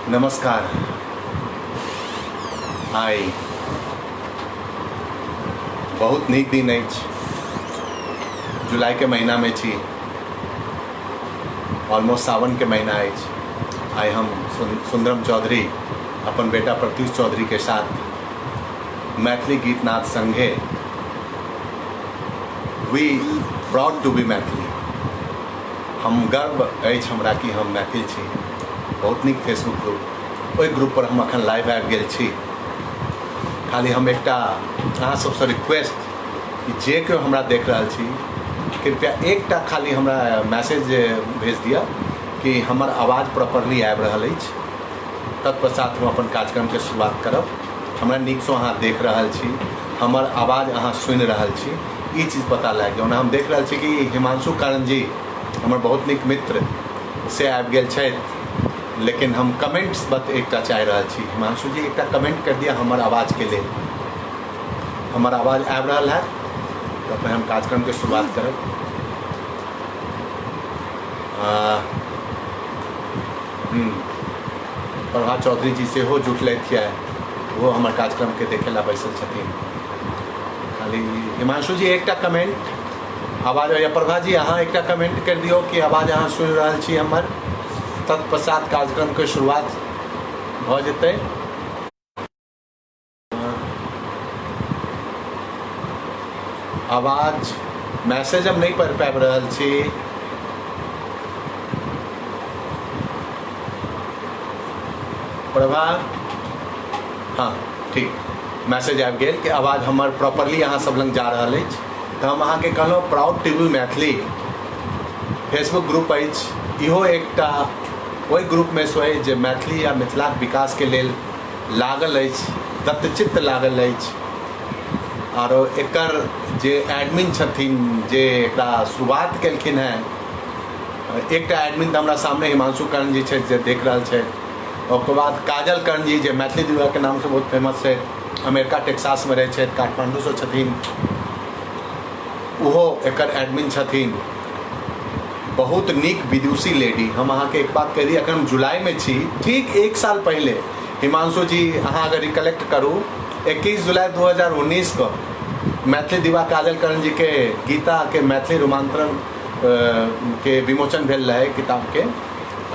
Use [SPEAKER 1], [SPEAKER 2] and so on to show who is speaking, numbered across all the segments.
[SPEAKER 1] नमस्कार। आइ बहुत नीक दिन अछि, जुलाइके महीनामे छी, ऑलमोस्ट सावनके महीना अछि। आइ हम सुंदरम चौधरी अपन बेटा प्रत्यूष चौधरीके साथ मैथिली गीत नाद संगे we proud to be Maithili. हम गर्व अछि हमरा कि हम मैथिल छी। बहुत नीक फेसबुक ग्रुप, ओहि ग्रुप पर हम अखन लाइव आबि गेल छी। खाली हम एकटा अहाँ सबसँ रिक्वेस्ट कि जे केओ हमरा देख रहल छी, कृपया एकटा खाली हमरा मैसेज भेज दिअ कि हमर आवाज प्रॉपरली आबि रहल अछि। तत्पश्चात हम अपन कार्यक्रमके शुरुआत करब। हमरा नीकसँ अहाँ देख रहल छी, हमर आवाज अहाँ सुनि रहल छी, ई चीज पता लागि जाए। ओना हम देख रहल छी कि हिमांशु कर्ण जी हमर बहुत नीक मित्र से आबि गेल छथि, लेकिन हम कमेंट्स बत एकटा चाहि रहल छी। हिमांशु जी एकटा कमेंट कर दिअ हमर आवाजके लेल, हमर आवाज आबि रहल है तऽ अपने हम कार्यक्रमके शुरुआत करब। प्रभा चौधरी जी सेहो जुटलथि यऽ, ओहो हमर कार्यक्रमके देखै लए बैसल छथिन। खाली हिमांशु जी एकटा कमेंट आवाज होइए। प्रभा जी अहाँ एकटा कमेंट कर दियौ कि आवाज अहाँ सुनि रहल छी हमर, तत्पश्चात कार्यक्रमके शुरुआत भऽ जेतै। आवाज मैसेज हम नहि पढ़ि पाबि रहल छी। प्रभा हाँ ठीक मैसेज आबि गेल कि आवाज हमर प्रॉपरली अहाँ सब लग जा रहल अछि। तऽ हम अहाँके कहलहुँ proud to be Maithili Facebook group अछि, इहो एकटा ओहि ग्रुपमे सँ अछि जे मैथिली आ मिथिलाक विकासके लेल लागल अछि, दत्तचित्त लागल अछि। आरो एकर जे एडमिन छथिन जे एकरा शुरुआत केलखिन हेँ, एकटा एडमिन तऽ हमरा सामने हिमांशु कर्ण जी छथि जे देख रहल छथि। ओकर बाद काजल कर्ण जी जे मैथिली दिवाके नामसँ बहुत फेमस छथि, अमेरिका टेक्सासमे रहै छथि, काठमाण्डूसँ छथिन, ओहो एकर एडमिन छथिन। बहुत नीक विदुषी लेडी। हम अहाँके एक बात कहि दी, अखन हम जुलाइमे छी, ठीक एक साल पहिले हिमांशु जी अहाँ अगर रिकलेक्ट करू 21 जुलाई 2019 को मैथिली दिवा काजल कर्ण जी के गीता के मैथिली रूपांतरण के विमोचन भेल रहे किताब के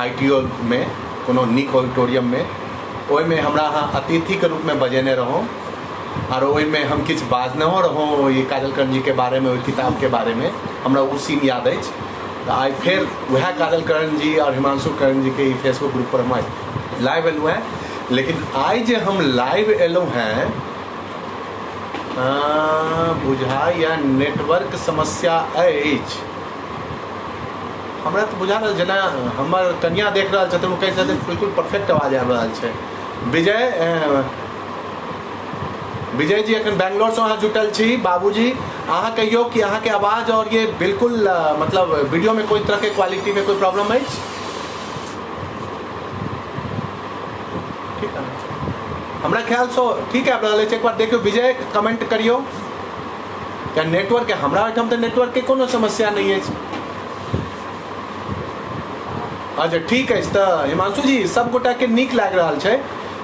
[SPEAKER 1] I T O में, कोनो नीक ऑडिटोरियम में। ओहिमे हमरा अहाँ अतिथि के रूप में बजेने रहौं और ओहिमे हम किछु बाजनेहो रहौं ई काजल कर्ण जी के बारे में, ओहि किताब के बारे में। हमरा ओ सीन याद अछि। तऽ आइ फेर वएह काजल कर्ण जी और हिमांशु कर्ण जी के ई फेसबुक ग्रुप पर हम आइ लाइव एलहुँ हेँ। लेकिन आइ जे हम लाइव एलहुँ हेँ, बुझाइए नेटवर्क समस्या अछि। हमरा तऽ बुझा रहल जेना हमर कनिया देख रहल छथिन, ओ कहै छथिन बिल्कुल परफेक्ट आवाज आबि रहल छै। विजय विजय जी अखन बैंगलोरसँ अहाँ जुटल छी। बाबूजी अहाँ कहियौ कि अहाँके आवाज और ये बिल्कुल मतलब वीडियोमे कोई तरहके क्वालिटीमे कोई प्रॉब्लम अछि? ठीक है, हमरा ख्यालसँ ठीक आबि रहल अछि। एक बार देखियौ विजय, कमेंट करियौ क्या नेटवर्क। हमरा ओहिठाम तऽ नेटवर्कके कोनो समस्या नहि अछि। अच्छा ठीक अछि। तऽ हिमांशु जी सब गोटाके नीक लागि रहल छै,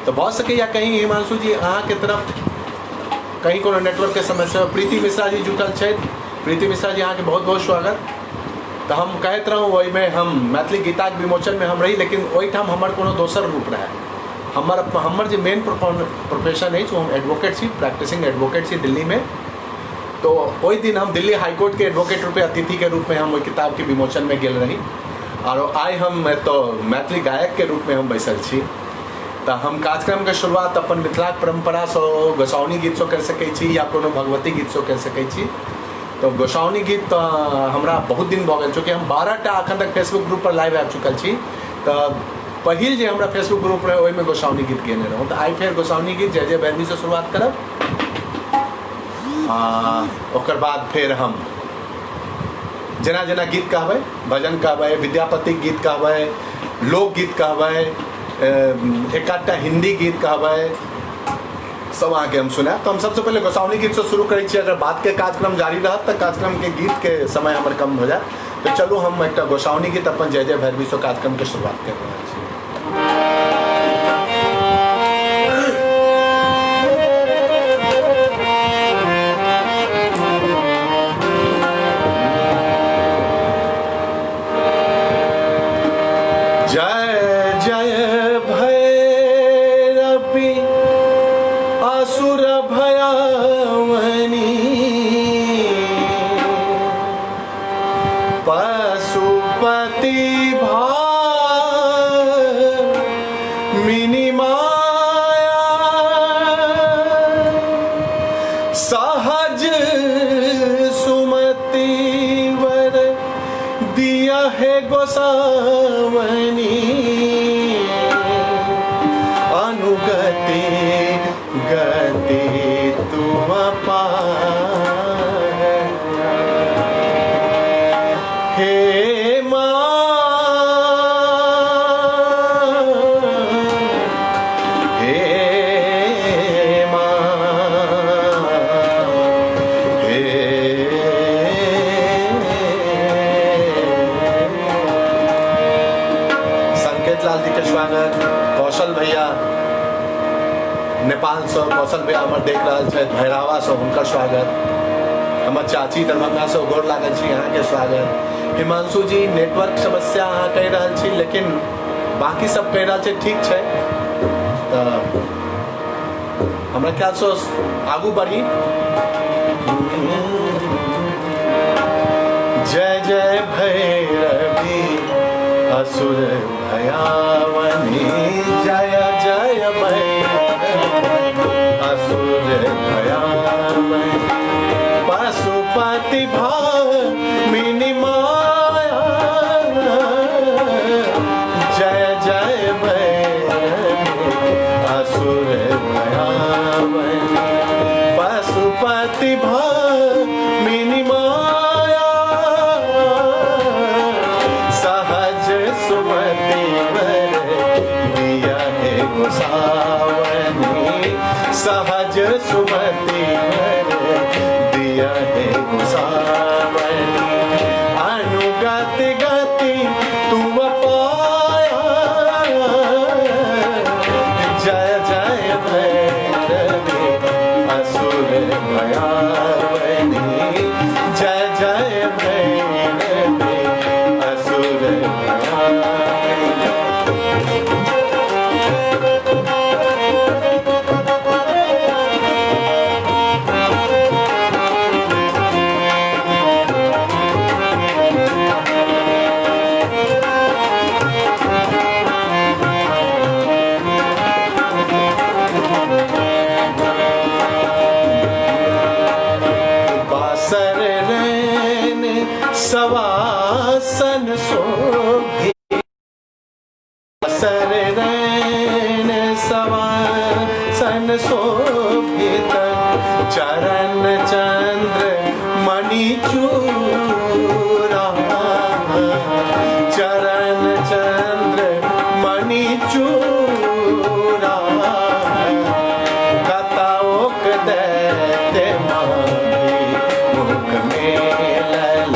[SPEAKER 1] तऽ भऽ सकैए कहीं हिमांशु जी अहाँके तरफ कहीं कोनो नेटवर्कके समस्या। प्रीति मिश्रा जी जुटल छथि। प्रीति मिश्रा जी अहाँके बहुत बहुत स्वागत। तऽ हम कहैत रहूँ ओहिमे हम मैथिली गीताके विमोचनमे हम रही, लेकिन ओहिठाम हमर कोनो दोसर रूप रहए। हमर हमर जे मेन प्रोफेशन अछि ओ हम एडवोकेट छी, प्रैक्टिसिंग एडवोकेट छी दिल्लीमे। तो ओहि दिन हम दिल्ली हाईकोर्टके एडवोकेट रूपे अतिथिके रूपमे हम ओहि किताबके विमोचनमे गेल रही। आरो आइ हम एतऽ मैथिली गायकके रूपमे हम बैसल छी। तऽ हम कार्यक्रमके शुरुआत अपन मिथिलाके परम्परासँ गोसाउनी गीतसँ करि सकै छी या कोनो भगवती गीतसँ करि सकै छी। तऽ गोसाउनी गीत तऽ हमरा बहुत दिन भऽ गेल, चूँकि हम 12टा अखन तक फेसबुक ग्रुप पर लाइव आबि चुकल छी। तऽ पहिल जे हमरा फेसबुक ग्रुप रहै ओहिमे गोसाउनी गीत गेने रहौँ। तऽ आइ फेर गोसाउनी गीत जय जय भैरवीसँ शुरुआत करब। आ ओकर बाद फेर हम जेना जेना गीत कहबै, भजन कहबै, विद्यापतिक गीत कहबै, लोकगीत कहबै, एक आधटा हिंदी गीत कहबै, सब अहाँके हम सुनायब। तऽ हम सबसँ पहिले गोसाउनी गीतसँ शुरू करै छी। अगर बातके कार्यक्रम जारी रहत तऽ कार्यक्रमके गीतके समय हमर कम भऽ जायत। तऽ चलू हम एकटा गोसाउनी गीत अपन जय जय भैरवीसँ कार्यक्रमके शुरुआत करि रहल छी। मिनी माया सहज सुमति वर दिया है गोसावनी अनुगति गति तुम पाया। हे माँ हे माँ हे। संकेत लाल जी के स्वागत। कौशल भैया नेपाल से कौशल भैया हमर देख रहल छथि, भैरावा से हुनकर स्वागत। हमर चाची दरभंगा से गोर लागल छी, अहाँके स्वागत। हिमांशु जी नेटवर्क समस्या अहाँ कहि रहल छी, लेकिन बाकी सब कहि रहल छै ठीक छै, तऽ हमरा ख्यालसँ आगू बढ़ी। जय जय भैरवी असुर भयावनी, जय जय भैरवी असुर भयावनी, पशुपति भामिनी माया, जय जय भैरवी असुर भयावनी, पशुपति भामिनी माया, सहज सुमति वर दिया है गोसावनी, सहज सुमति वर दिया है गोसावनी, अनुगति गति तुम पाया, जय जय भैरवी असुर भयावनी, जय जय भैरवी असुर भयावनी। बासर रैन सवासन शोभी, बासर रैन सवासन शोभित, चरण चंद्र मणि चूरा, चरण चंद्र मणि चूरा, कताओक दैत्य माही मुख मेलल,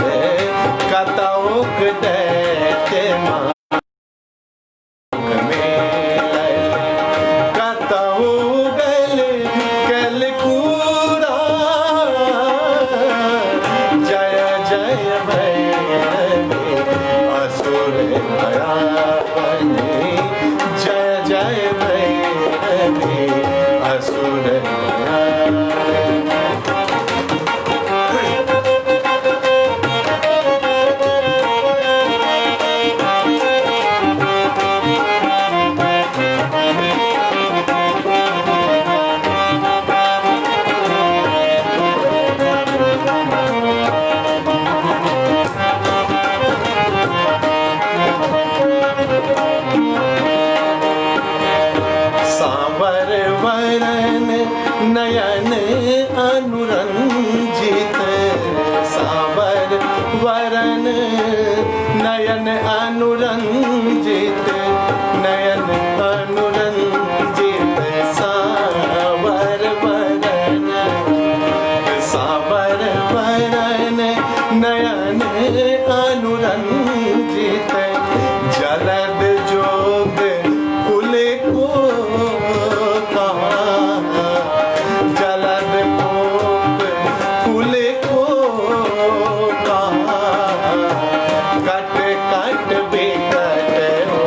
[SPEAKER 1] कताओक दैत्य माही मुख मेलल, कतहु गल कल कूरा, जय जय भैरवी असुर भयावनी, जय जय भैरवी असुर भयावनी। सांवर वरन नयन अनुरंजित, सांवर वरन नयन अनुरंजित, नयन अनुरंजित, सांवर वरन, सांवर वरन नयन अनुरंजित, जलद जोग कुल को जलद कोप कुल को कट कट बिकट हो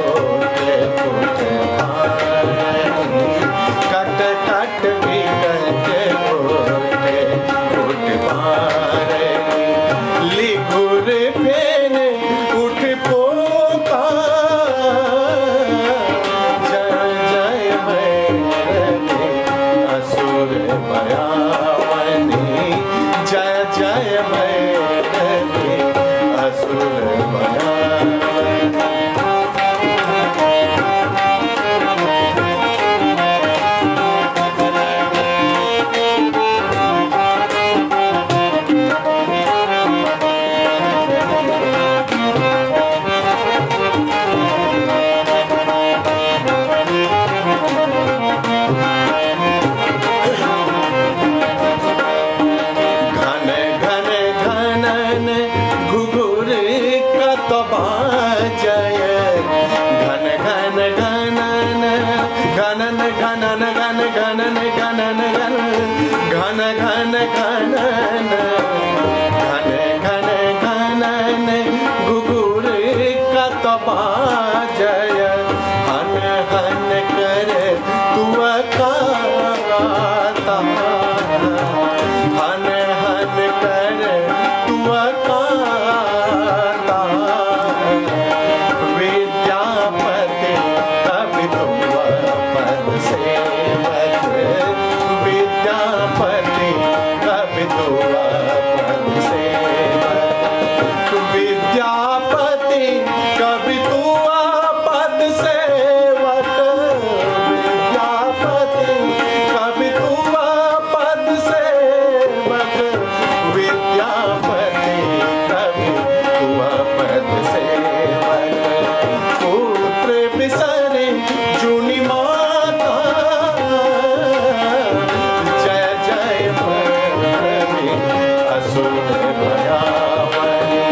[SPEAKER 1] घनन घनन घन घनन घनन घन घन घन घनन घन घन घनन घुघुर कत बाजय हन हन कर तुअ काता हन हन कर तुअ काता विद्यापति कवि तुअ पद सेवक विद्यापति कवि तुअ पद सेवक विद्यापति कवि तुअ पद सेवक विद्यापति कवि तुअ पद सेवक विद्यापति कवि तुअ पद सेवक पुत्र बिसरे जुनि माता जय जय भैरवी असुर भयावनी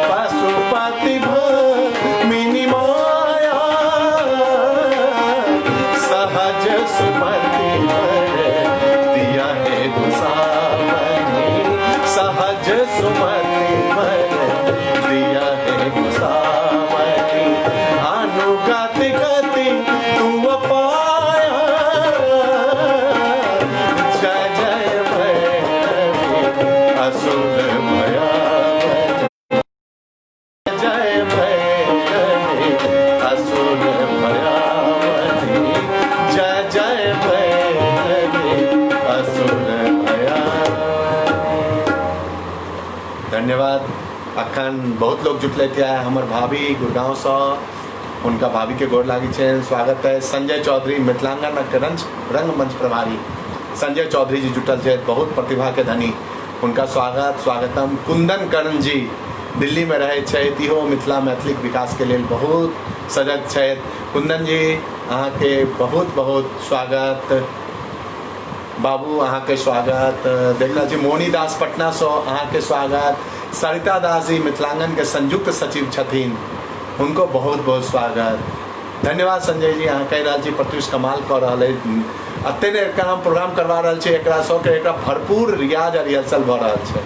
[SPEAKER 1] पशुपति भमिनी माया सहज सुमति वर दिया है गुसावनी सहज सुमति वर दिया है गुसावनी अनुगति गति तुम पाया जय जय भैरवी असुर भयावनी जय भैरवी असुर भयावनी जय जय भैरवी असुर भयावनी। धन्यवाद। अखन बहुत लोग जुटले थे। हमर भाभी गुड़गांवसँ, हुनका भाभी के गोर लागै छनि, स्वागत है। संजय चौधरी मिथिलांगन के रंगमंच प्रभारी संजय चौधरी जी जुटल छथि, बहुत प्रतिभा के धनी, हुनका स्वागत स्वागतम। कुंदन कर्ण जी दिल्ली में रहै छथि, इहो मिथिला मैथिलीक विकास के लेल बहुत सजग छथि। कुंदन जी अहाँके बहुत बहुत स्वागत। बाबू अहाँके स्वागत। देख रहल छी मोनी दास पटनासँ अहाँके स्वागत। सरिता दास जी मिथिलांगन के संयुक्त सचिव छथिन, हुनको बहुत बहुत स्वागत। धन्यवाद संजय जी, अहाँ कहि रहल छी प्रत्युष कमाल कऽ रहल अछि। एते ने एकरा हम प्रोग्राम करवा रहल छी, एकरा सबके एकरा भरपूर रियाज आ रिहर्सल भऽ रहल छै।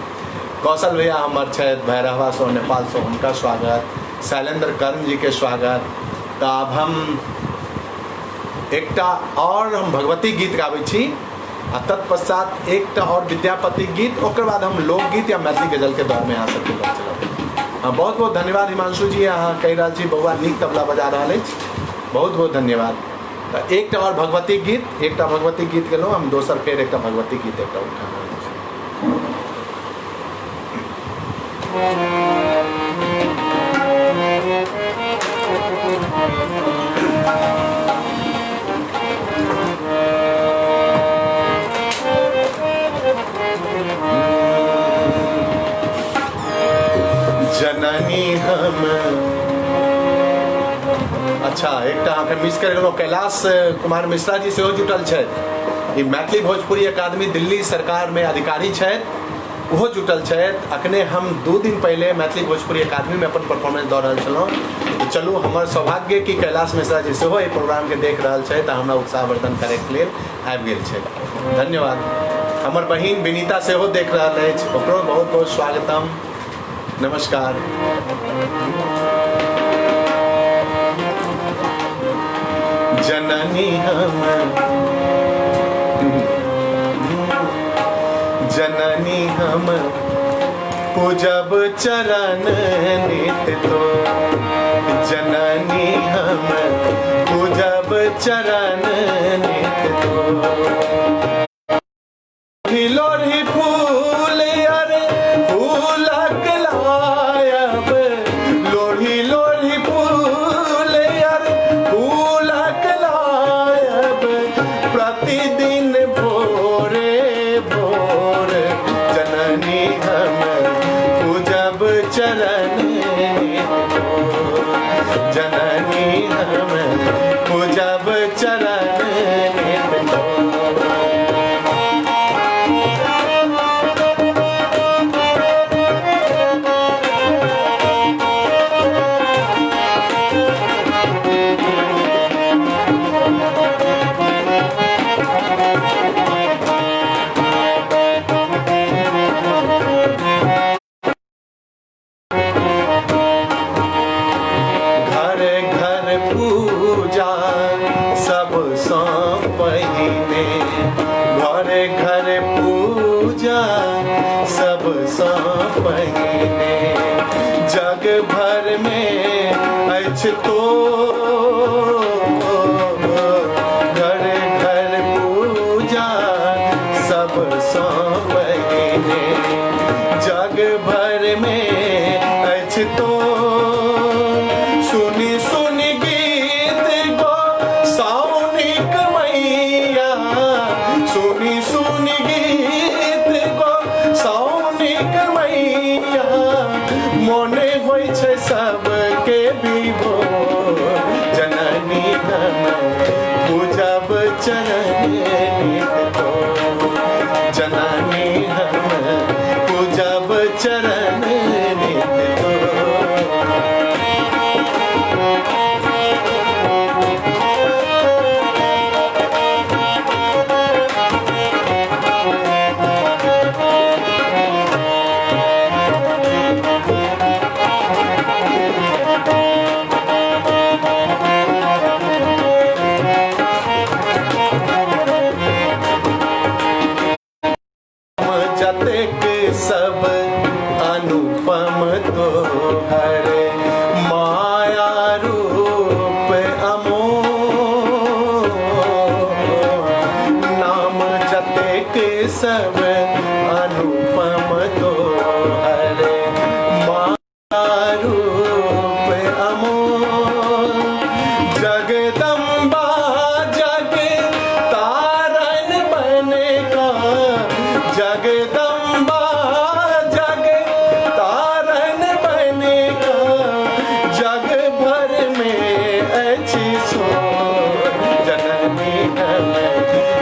[SPEAKER 1] कौशल भैया हमर छथि भैरहवासँ नेपालसँ, हुनका स्वागत। शैलेंद्र कर्ण जी के स्वागत। तऽ आब हम एकटा और हम भगवती गीत गाबै छी आ तत्पश्चात एकटा और विद्यापति गीत, ओकर बाद हम लोकगीत या मैथिली गजल के दौर में अहाँ सबके लऽ चलब। हाँ, बहुत बहुत धन्यवाद हिमांशु जी, अहाँ कहि रहल छी बौआ नीक तबला बजा रहल अछि, बहुत बहुत धन्यवाद। तऽ एकटा और भगवती गीत, एकटा भगवती गीत गेलहुँ हम, दोसर फेर एकटा भगवती गीत एकटा उठा रहल छी। जननी हम अच्छा एकटा अहाँके मिस करि गेलहुँ, कैलाश कुमार मिश्रा जी सेहो जुटल छथि। ई मैथिली भोजपुरी अकादमी दिल्ली सरकार में अधिकारी छथि, ओहो जुटल छथि। अखने हम 2 दिन पहिले मैथिली भोजपुरी अकादमी में अपन परफॉर्मेंस दऽ रहल छलहुँ। तऽ चलू हमर सौभाग्य कि कैलाश मिश्रा जी सेहो एहि प्रोग्राम के देख रहल छथि आ हमरा उत्साहवर्धन करैके लेल आबि गेल छथि। धन्यवाद। हमर बहिन विनीता सेहो देख रहल अछि, ओकरो बहुत बहुत स्वागतम, नमस्कार। जननी हम जननी हम पूजब चरण नित तो जननी हम पूजब चरण नित तो लोढ़ी फूल अरे फूलक लायब लोढ़ी लोढ़ी फूल अरे फूलक लायब प्रतिदिन भोरे भोर जननी हम पूजब चरण जननी हम पूजब चरण। पूजा सबसँ पहिने, घरे घरे पूजा सबसँ पहिने। जग भर में अछि तो घर घर पूजा सबसँ पहिने, जग भर में अछि तो। सुनि सुनि गीत गो साउनिक मैया, सुनि सुनि गीत गो साउनिक मैया, मोने होइ छै सबके विभोर। जननी हम पूजब चरण नित तो, जननी हम पूजब चरण नित तो। जतेक सब अनुपम तोहर माया रूप अमोल, नाम जतेक सब अनुपम तोहर माया रूप अमोल। जगदम्बा जग तारन बने का, जगदम्बा जग तारन बने का, जग भर में अछि सो। जननी हम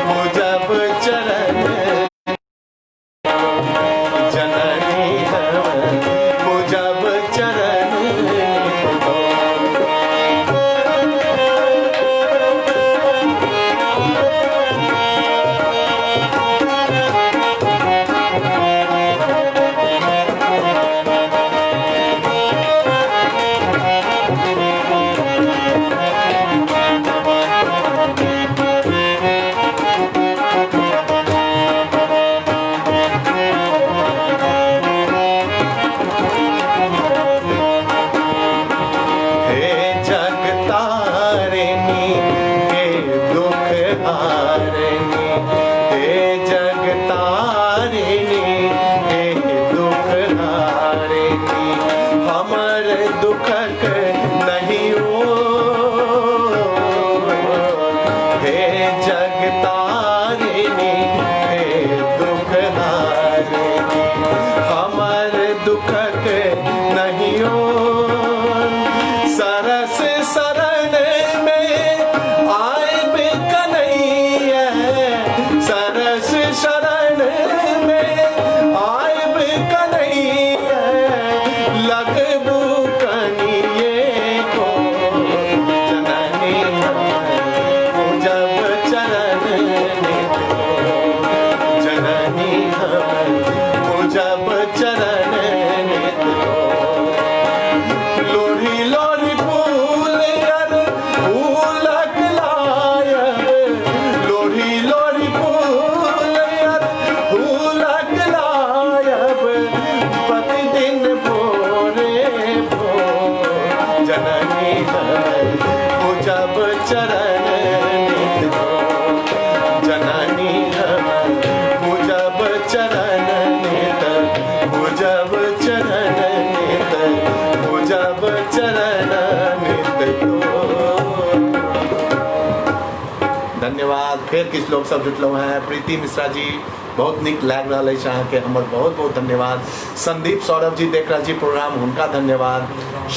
[SPEAKER 1] पूजब चरण, जननी हम पूजब चरण तो। हे जगतारिणी हे दुख हारिणी, हे जगतारिणी हे दुख हारिणी, हमर दुखक नहीं ओ। हे जगतारिणी हे दुख हारिणी, हमर दुखक नहीं ओ। सरस शरण में आए कन्हैया, सरस शरण में आए कन्हैया, लगबू कनिए को। जननी पूजब चरण नित को, जननी हम पूजब चरण नित को। लोरी लोरी फूल अर फूलक लायब, लोरी लोरी फूल अर फूलक लायब, प्रतिदिन भोरे भोर। जननी हम पूजब चरण नित को, जननी हम पूजब चरण नित, पूजब चरण नित, पूजब चरण नित तो। धन्यवाद। फेर किछु लोग सब जुटलहुँ हैं। प्रीति मिश्रा जी बहुत नीक लागि रहल अछि अहाँके, हमर बहुत बहुत धन्यवाद। संदीप सौरभ जी देख रहल छी प्रोग्राम, हुनका धन्यवाद।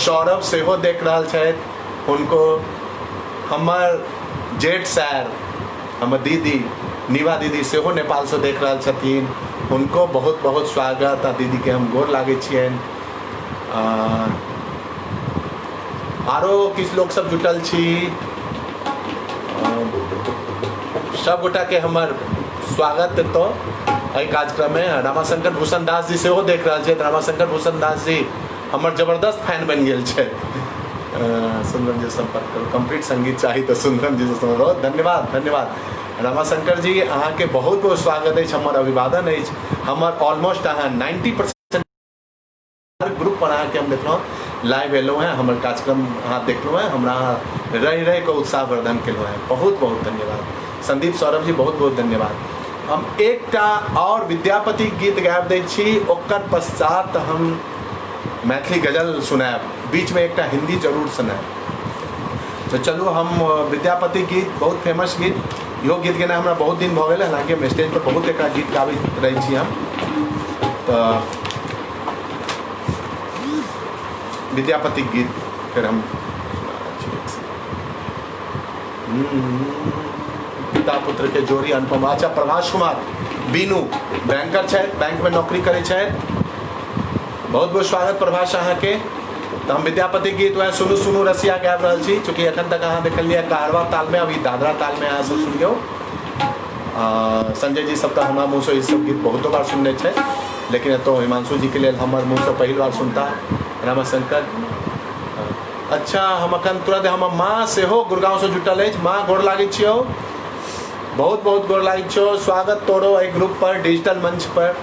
[SPEAKER 1] सौरभ सेहो देख रहल छथि, हुनको। हमर जेठ सर, हमर दीदी नीवा दीदी सेहो नेपालसँ देख रहल छथिन, हुनको बहुत बहुत स्वागत आ दीदीके हम गोर लागै छियनि। आरो किछु लोक सब जुटल छी, सब गोटा के हमर स्वागत तो एहि कार्यक्रम में। रामाशंकर भूषण दास जी सेहो देख रहल छथि। रामाशंकर भूषण दास जी हमर जबरदस्त फैन बनि गेल छथि। सुंदरम जी संपर्क करू, कंप्लीट संगीत चाही तऽ सुंदरम जी से संपर्क। बहुत धन्यवाद, धन्यवाद रमाशंकर जी, अहाँके बहुत बहुत स्वागत अछि, हमर अभिवादन अछि। हमर ऑलमोस्ट अहाँ 90% हर ग्रुप पर अहाँके हम देखलहुँ, लाइव एलहुँ हेँ, हमर कार्यक्रम अहाँ देखलहुँ हेँ, हमरा अहाँ रहि रहि कऽ उत्साहवर्धन केलहुँ हेँ, बहुत बहुत धन्यवाद संदीप सौरभ जी, बहुत बहुत धन्यवाद। हम एकटा आओर विद्यापति गीत गाबि दै छी, ओकर पश्चात हम मैथिली गजल सुनायब, बीचमे एकटा हिंदी जरूर सुनायब। तऽ चलू हम विद्यापति गीत, बहुत फेमस गीत, इहो गीत गेनाइ हमरा बहुत दिन भऽ गेल, हालाँकि हम स्टेज पर बहुत एकरा गीत गाबैत रहै छी हम। तऽ विद्यापति गीत फेर हम पिता पुत्र के जोड़ी अनुपम। अच्छा, प्रभाष कुमार बीनू बैंकर छथि, बैंक में नौकरी करै छथि, बहुत बहुत स्वागत प्रभाष अहाँके। तऽ हम विद्यापति गीत वएह सुनू सुनू रसिया गाबि रहल छी, चूँकि एखन तक अहाँ देखलियै कहरवा ताल में, अभी दादरा ताल में अहाँ सब सुनियौ। संजय जी सब तऽ हमरा मुँहसँ ई सब गीत बहुतो बार सुनने छै, लेकिन एतौ हिमांशु जी के लेल हमर मुँहसँ पहिल बार सुनता रमाशंकर। अच्छा, हम अखन तुरंत हमर माँ सेहो गुड़गांवसँ जुटल अछि। माँ गोर लागै छियौ, बहुत बहुत गोर लागै छियौ, स्वागत तोरो एहि ग्रुप पर, डिजिटल मंच पर।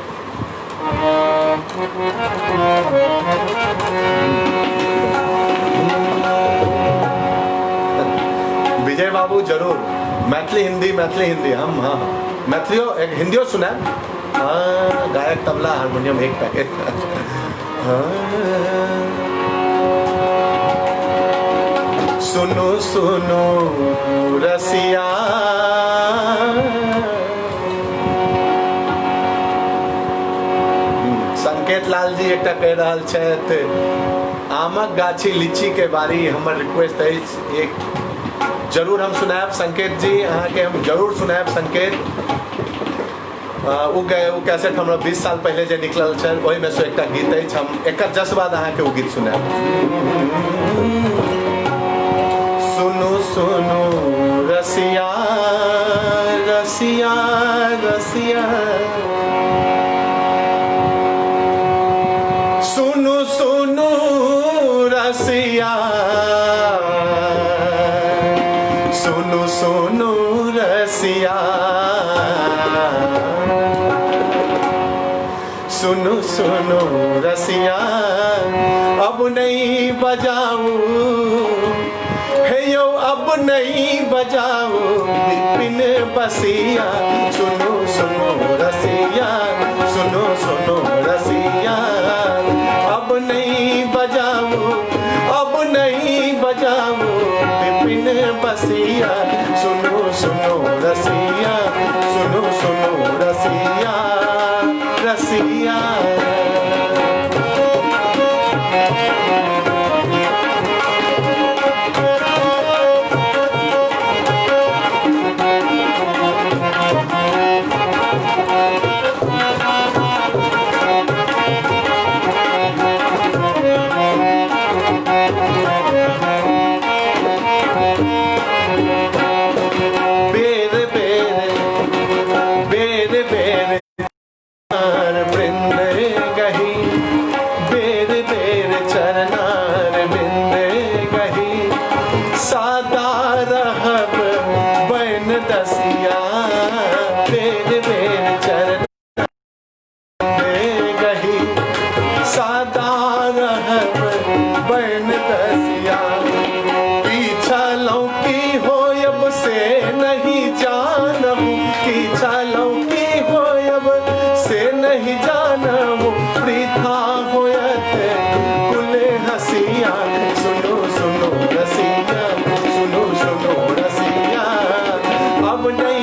[SPEAKER 1] विजय बाबू जरूर मैथिली हिंदी, मैथिली हिंदी हम, हाँ मैथिलियो एक हिंदियो सुनायब। हाँ, गायक तबला हारमोनियम एक पैकेट। हाँ। सुनो सुनो रसिया, संकेत लाल जी एकटा कहि रहल छथि, आमक गाछी लीची के बारी, हमर रिक्वेस्ट अछि, एक जरूर हम सुनायब संकेत जी, अहाँके हम जरूर सुनायब संकेत। ओ कैसेट हमरा 20 साल पहिले जे निकलल छल ओहिमे से एकटा गीत अछि, हम एकर जस्ट बाद अहाँके ओ गीत सुनायब। सुनू सुनू रसिया रसिया रसिया, सुनू सुनू रसिया, सुनू सुनू रसिया, सुनू सुनू रसिया, अब नहीं बजाऊं हे यो, अब नहीं बजाऊं बिपिन बसिया, सुनो सुनो रसिया, सुनो सुनो रसिया, अब नहीं बजाऊं, अब नहीं बजाऊं बिपिन बसिया, सुनो सुनो रसिया, सुनो सुनो रसिया रसिया। बेर बेर बेर बेर वृंद गही, बेर बेर चरनार बिंद गही, सादा रहब बन दसिया, बेर बेर चरण गही, सादा रहब बन दसिया, पीछा की होयब से नहीं जानब, पीछा की होयब से नहीं जानब, वृथा होयत कुल हसिया, सुनो सुनो रसिया, सुनो सुनो रसिया, अब नहीं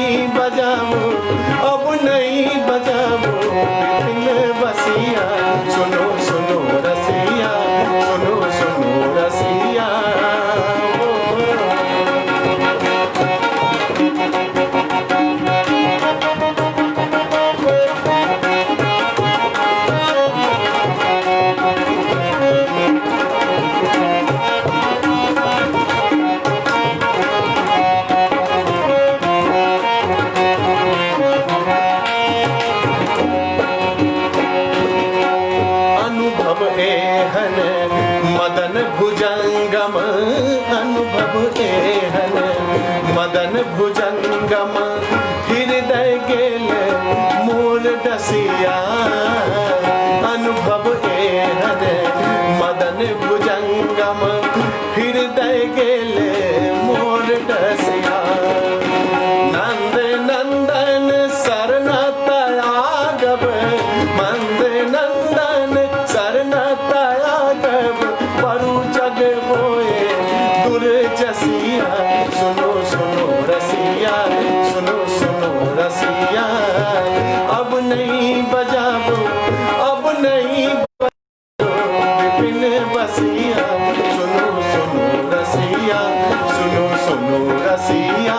[SPEAKER 1] अनुभव एहन मदन भुजंगम हृदय गेल मोर डसिया। अनुभव एहन मदन भुजंगम हृदय गेल मोर डसिया। नंद नंदन शरण तयागब, मंद नंदन शरण तयागब, बरु जग होए दुर्जसिया। सुनो सुनो रसिया, सुनो सुनो रसिया, अब नहीं बजाबो, अब नहीं बजाबो विपिन बसिया। सुनो सुनो रसिया, सुनो सुनो रसिया।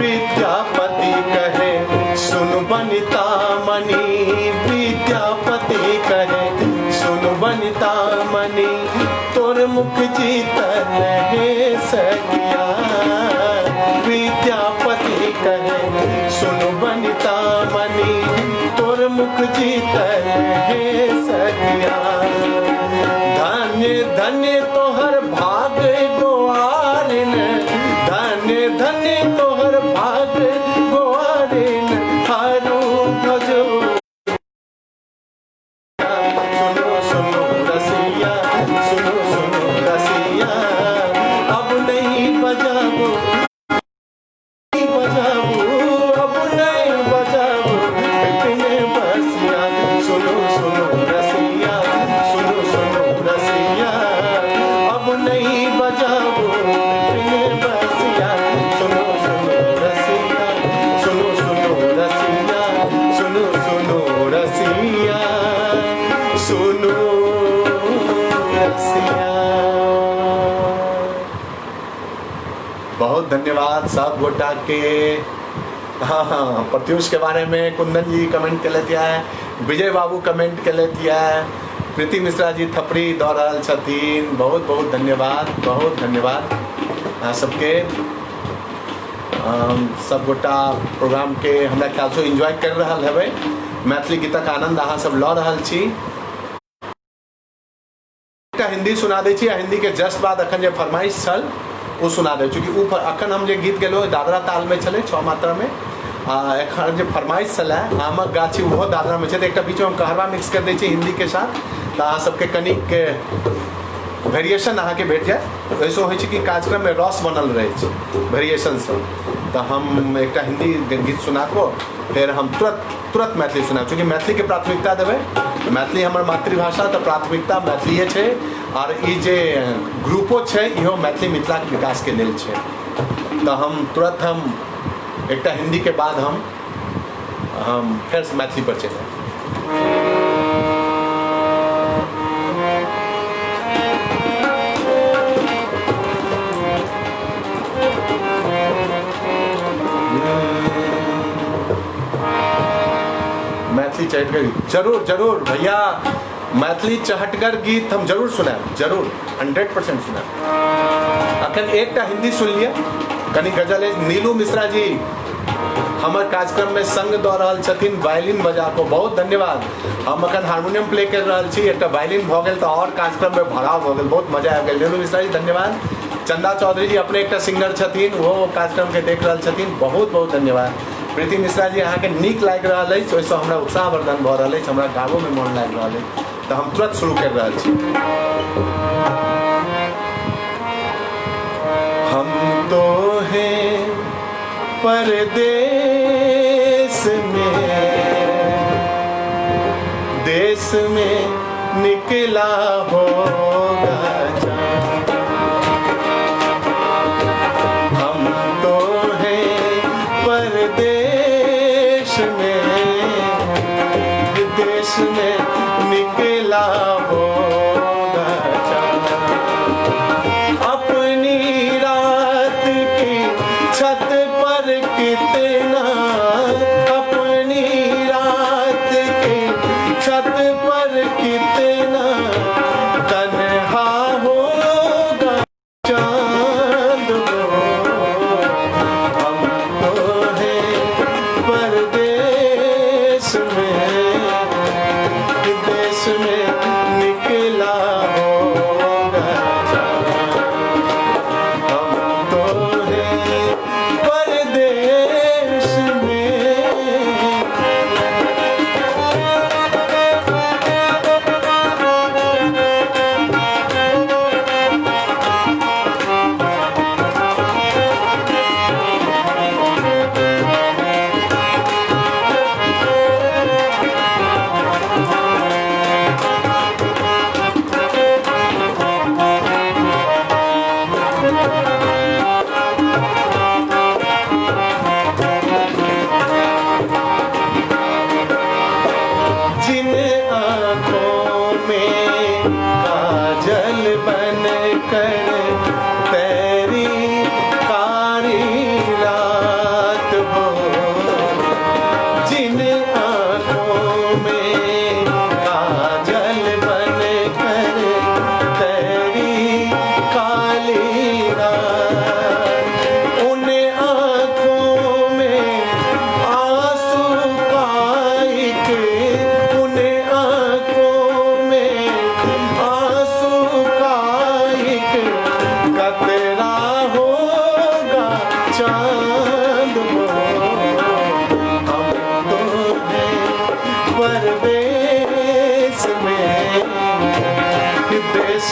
[SPEAKER 1] विद्यापति कहे सुन बनिता मनी, विद्यापति कहे सुन बनिता मनी, तोर मुख जीतल हे सखिया। विद्यापति कहे सुन बनिता मनी, तोर मुख जीतल हे सखिया। धन्य धन्य तोहर भाग गोआरिन, धन्य धन्य तोहर भाग गोआरिन, हारू भजो। सुनो सुनो रसिया, सुनो सुनो रसिया, अब नहीं बजाबो, बजाबो, अब नहीं बजाबो विपिन बसिया। सुनो सुनो रसिया, सुनो सुनो रसिया, अब नहीं बजाबो विपिन बसिया। सुनो सुनो रसिया, सुनो सुनो रसिया, सुनो सुनो रसिया, सुनो रसिया। बहुत धन्यवाद सब गोटा के। हाँ हाँ, प्रत्यूष के बारे में कुंदन जी कमेंट के दिया है, विजय बाबू कमेंट के दिया है, प्रीति मिश्रा जी थपड़ी दऽ रहल छथिन। बहुत बहुत धन्यवाद, बहुत धन्यवाद अहाँ सबके। सब गोटा प्रोग्राम के हमरा ख्याल से एंजॉय कर रहल हेबै, मैथिली गीतक आनंद अहाँ सब लऽ रहल छी। एकटा हिंदी सुना दै छी, आ हिंदी के जस्ट बाद अखन जे फरमाइश छल ओ सुना दै, चूँकि ओ अखन हम जे गीत गेलहुँ दादरा ताल में छलै 6 मात्रा में, आ एखन जे फरमाइश छलै आमक गाछी ओहो दादरा में छै, तऽ एकटा बीचमे हम कहरवा मिक्स कर दै छी हिंदी के साथ, तऽ अहाँ सबके कनिक वेरिएशन अहाँके भेट जायत। ओहिसँ होइ छै कि कार्यक्रममे रस बनल रहै छै वेरिएशनसँ। तऽ हम एकटा हिंदी गीत सुना कऽ फेर हम तुरंत तुरंत मैथिली सुनाब, चूँकि मैथिलीके प्राथमिकता देबै, मैथिली हमर मातृभाषा, तऽ प्राथमिकता मैथिलीए छै। आओर ई जे ग्रुपो छै इहो मैथिली मिथिलाके विकासके लेल छै। तऽ हम तुरंत हम एकटा हिंदी के बाद हम फेर मैथिली पर चलि आयब। मैथिली चहटगर गीत जरूर जरूर भैया, मैथिली चहटगर गीत हम जरूर सुनायब, जरूर 100% सुनायब। अखन एकटा हिंदी सुन लिअ, कनी गजल अछि। नीलू मिश्रा जी हमर कार्यक्रम में संग दऽ रहल छथिन वायलिन बजा कऽ, बहुत धन्यवाद। हम अखन हारमोनियम प्ले कर रहल छी, एकटा वायलिन भऽ गेल तऽ आओर कार्यक्रम में भराव भऽ गेल, बहुत मजा आबि गेल। नीलू मिश्रा जी धन्यवाद। चंदा चौधरी जी अपने एकटा सिंगर छथिन, ओहो कार्यक्रम के देख रहल छथिन, बहुत बहुत धन्यवाद। प्रीति मिश्रा जी अहाँके नीक लागि रहल अछि, ओहिसँ हमरा उत्साहवर्धन भऽ रहल अछि, हमरा गाबोमे मोन लागि रहल अछि, तऽ हम तुरंत शुरू कर रहल छी। हम तो हैं परदेश में, देश में निकला होगा चाँद। हम तो हैं परदेश में, देश में निकला होगा चाँद। अपनी रात की छत पर कितना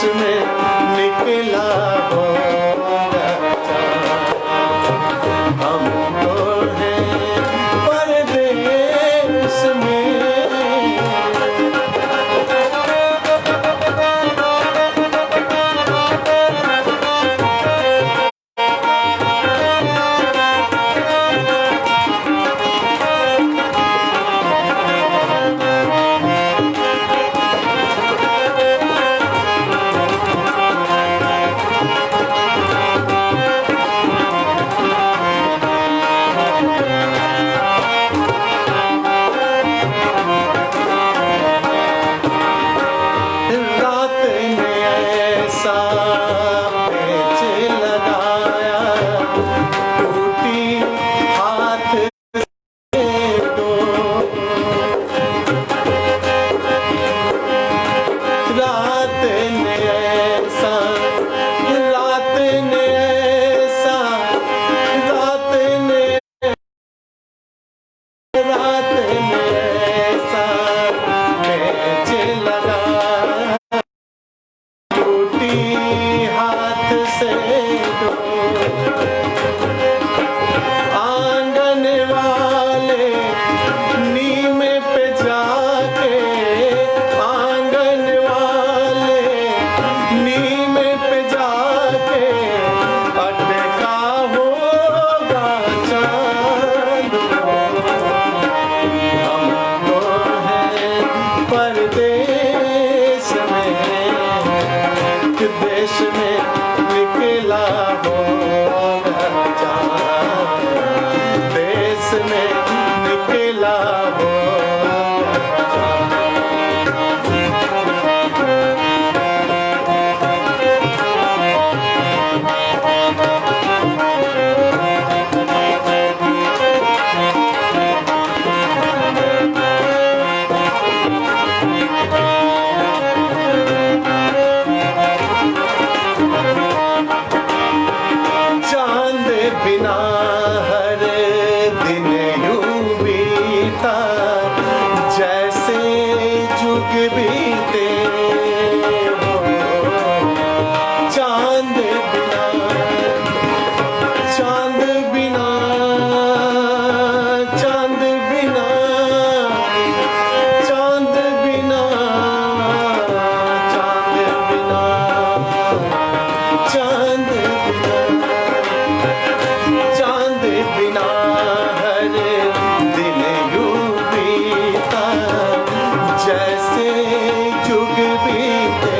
[SPEAKER 1] देश में निकला होगा चांद, हम तो हैं परदेश में। रात ने ऐसा पेच लगाया, टूटी हाथ से डोर। रात ने ऐसा, रात ने ऐसा, रात ने, रात ने ऐसा पेच लगाया, टूटी हाथ से डोर। आंगन वाले नीम पे जाके, आंगन वाले नीम पे जाके अटका होगा चांद। हम तो हैं परदेश में, देश में निकला होगा चांद, देश में निकला होगा चांद। चांद बिना हर दिन यूं बीता, जैसे जुग बीते हो। चांद बिना, चांद बिना, चांद बिना, चांद बिना, चांद बिना, चांद बिना, चांद बिना हर दिन यूं बीता, जैसे जुग बीते।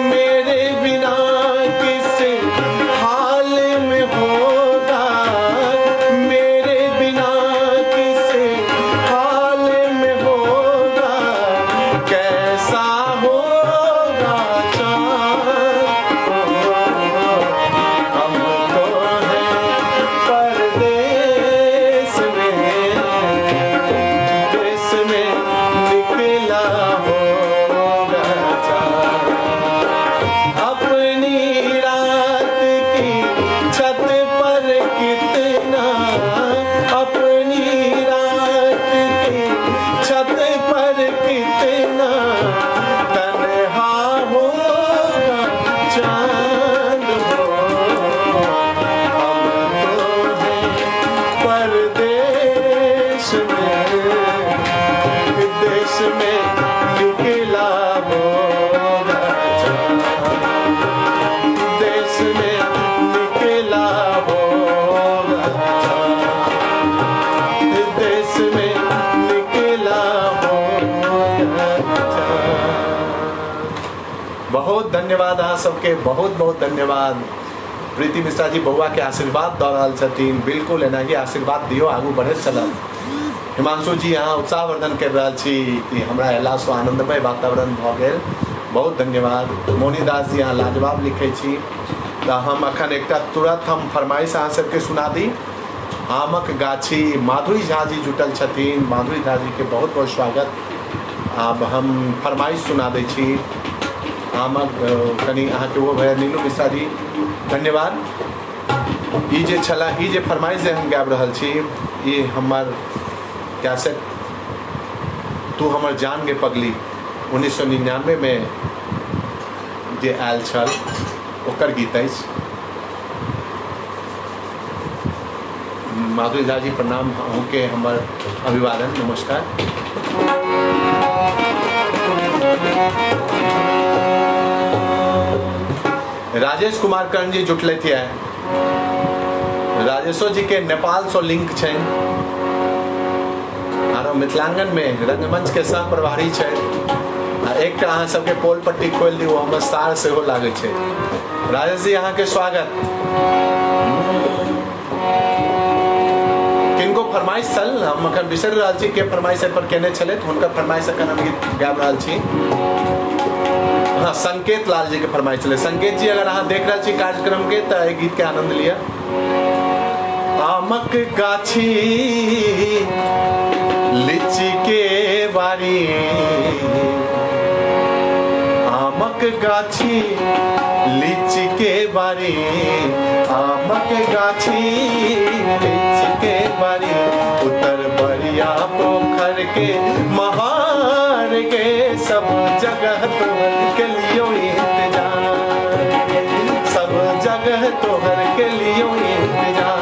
[SPEAKER 1] मेरे बिना किस हाल में होगा, मेरे बिना किस हाल में होगा, कैसा होगा चांद। हम तो हैं परदेश में, देश में निकला होगा चांद। अपनी रात की छत पर कितना, अपनी रात की छत पर कितना तन्हा होगा चांद हो। हम तो हैं परदेश में, देश में निकला होगा चांद, देश में निकला होगा चांद, देश में निकला होगा चांद। बहुत धन्यवाद अहाँ सबके, बहुत बहुत धन्यवाद। प्रीति मिश्रा जी बउआ के आशीर्वाद दऽ रहल छथिन, बिल्कुल एनाही आशीर्वाद दियौ, आगू बढ़ैत चलब। हिमांशु जी अहाँ उत्साहवर्धन कर रहल छी कि हमरा अयलासँ आनंदमय वातावरण भऽ गेल, बहुत धन्यवाद। मोनी दास जी अहाँ लाजवाब लिखै छी। तऽ हम अखन एकटा तुरंत हम फरमाइश अहाँ सबके सुना दी। आमक गाछी माधुरी झा जी जुटल छथिन, माधुरी झा जी के बहुत बहुत स्वागत। आब हम फरमाइश सुना दै छी आमक कनि अहाँके ओ भैया नीलू मिश्रा जी धन्यवाद। ई जे छला, ई जे फरमाइश जे हम गाबि रहल छी, ई हमर कैसेट तू हमर जान गे पगली 1999 मे जे आयल छल ओकर गीत अछि। माधुरी झा जी प्रणाम, अहूँके हमर अभिवादन, नमस्कार। राजेश कुमार कर्ण जी जुटलथि है। राजेशो जी के नेपाल से लिंक छनि आरो मिथिलांगन में रंगमंच के सह प्रभारी छै। आ एकटा अहाँ सबके पोल पट्टी खोलि दियौ, हमर सार सेहो लागै छै। राजेश जी अहाँके स्वागत। किनको फरमाइश छल, हम अखन बिसरि रहल छी के फरमाइश एहि पर केने छलथि, हुनकर फरमाइश अखन हम गीत गाबि रहल छी। हाँ, संकेत लाल जी के फरमाइश छलै। संकेत जी अगर अहाँ देख रहल छी कार्यक्रम के तऽ एहि गीत के आनंद लिअ। आमक गाछी लीची के बारी, आमक गाछी लीची के बारी, आमक गाछी लीची के बारी, उतर बरिया पोखर के महार के, सब जगह तोहर के लियो इंतजार, सब जगह तोहर के लियो इंतजार।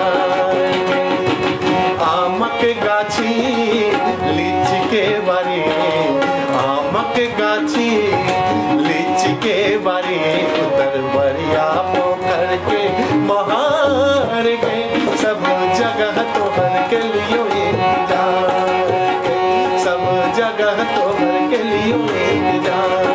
[SPEAKER 1] आमक गाछी लीची के बारी, आमक गाछी लीची के बारी, उतर बरिया पोखर के महार के, सब जगह तोहर के लियो इंतजार, सब जगह तोहर के लियो इंतजार।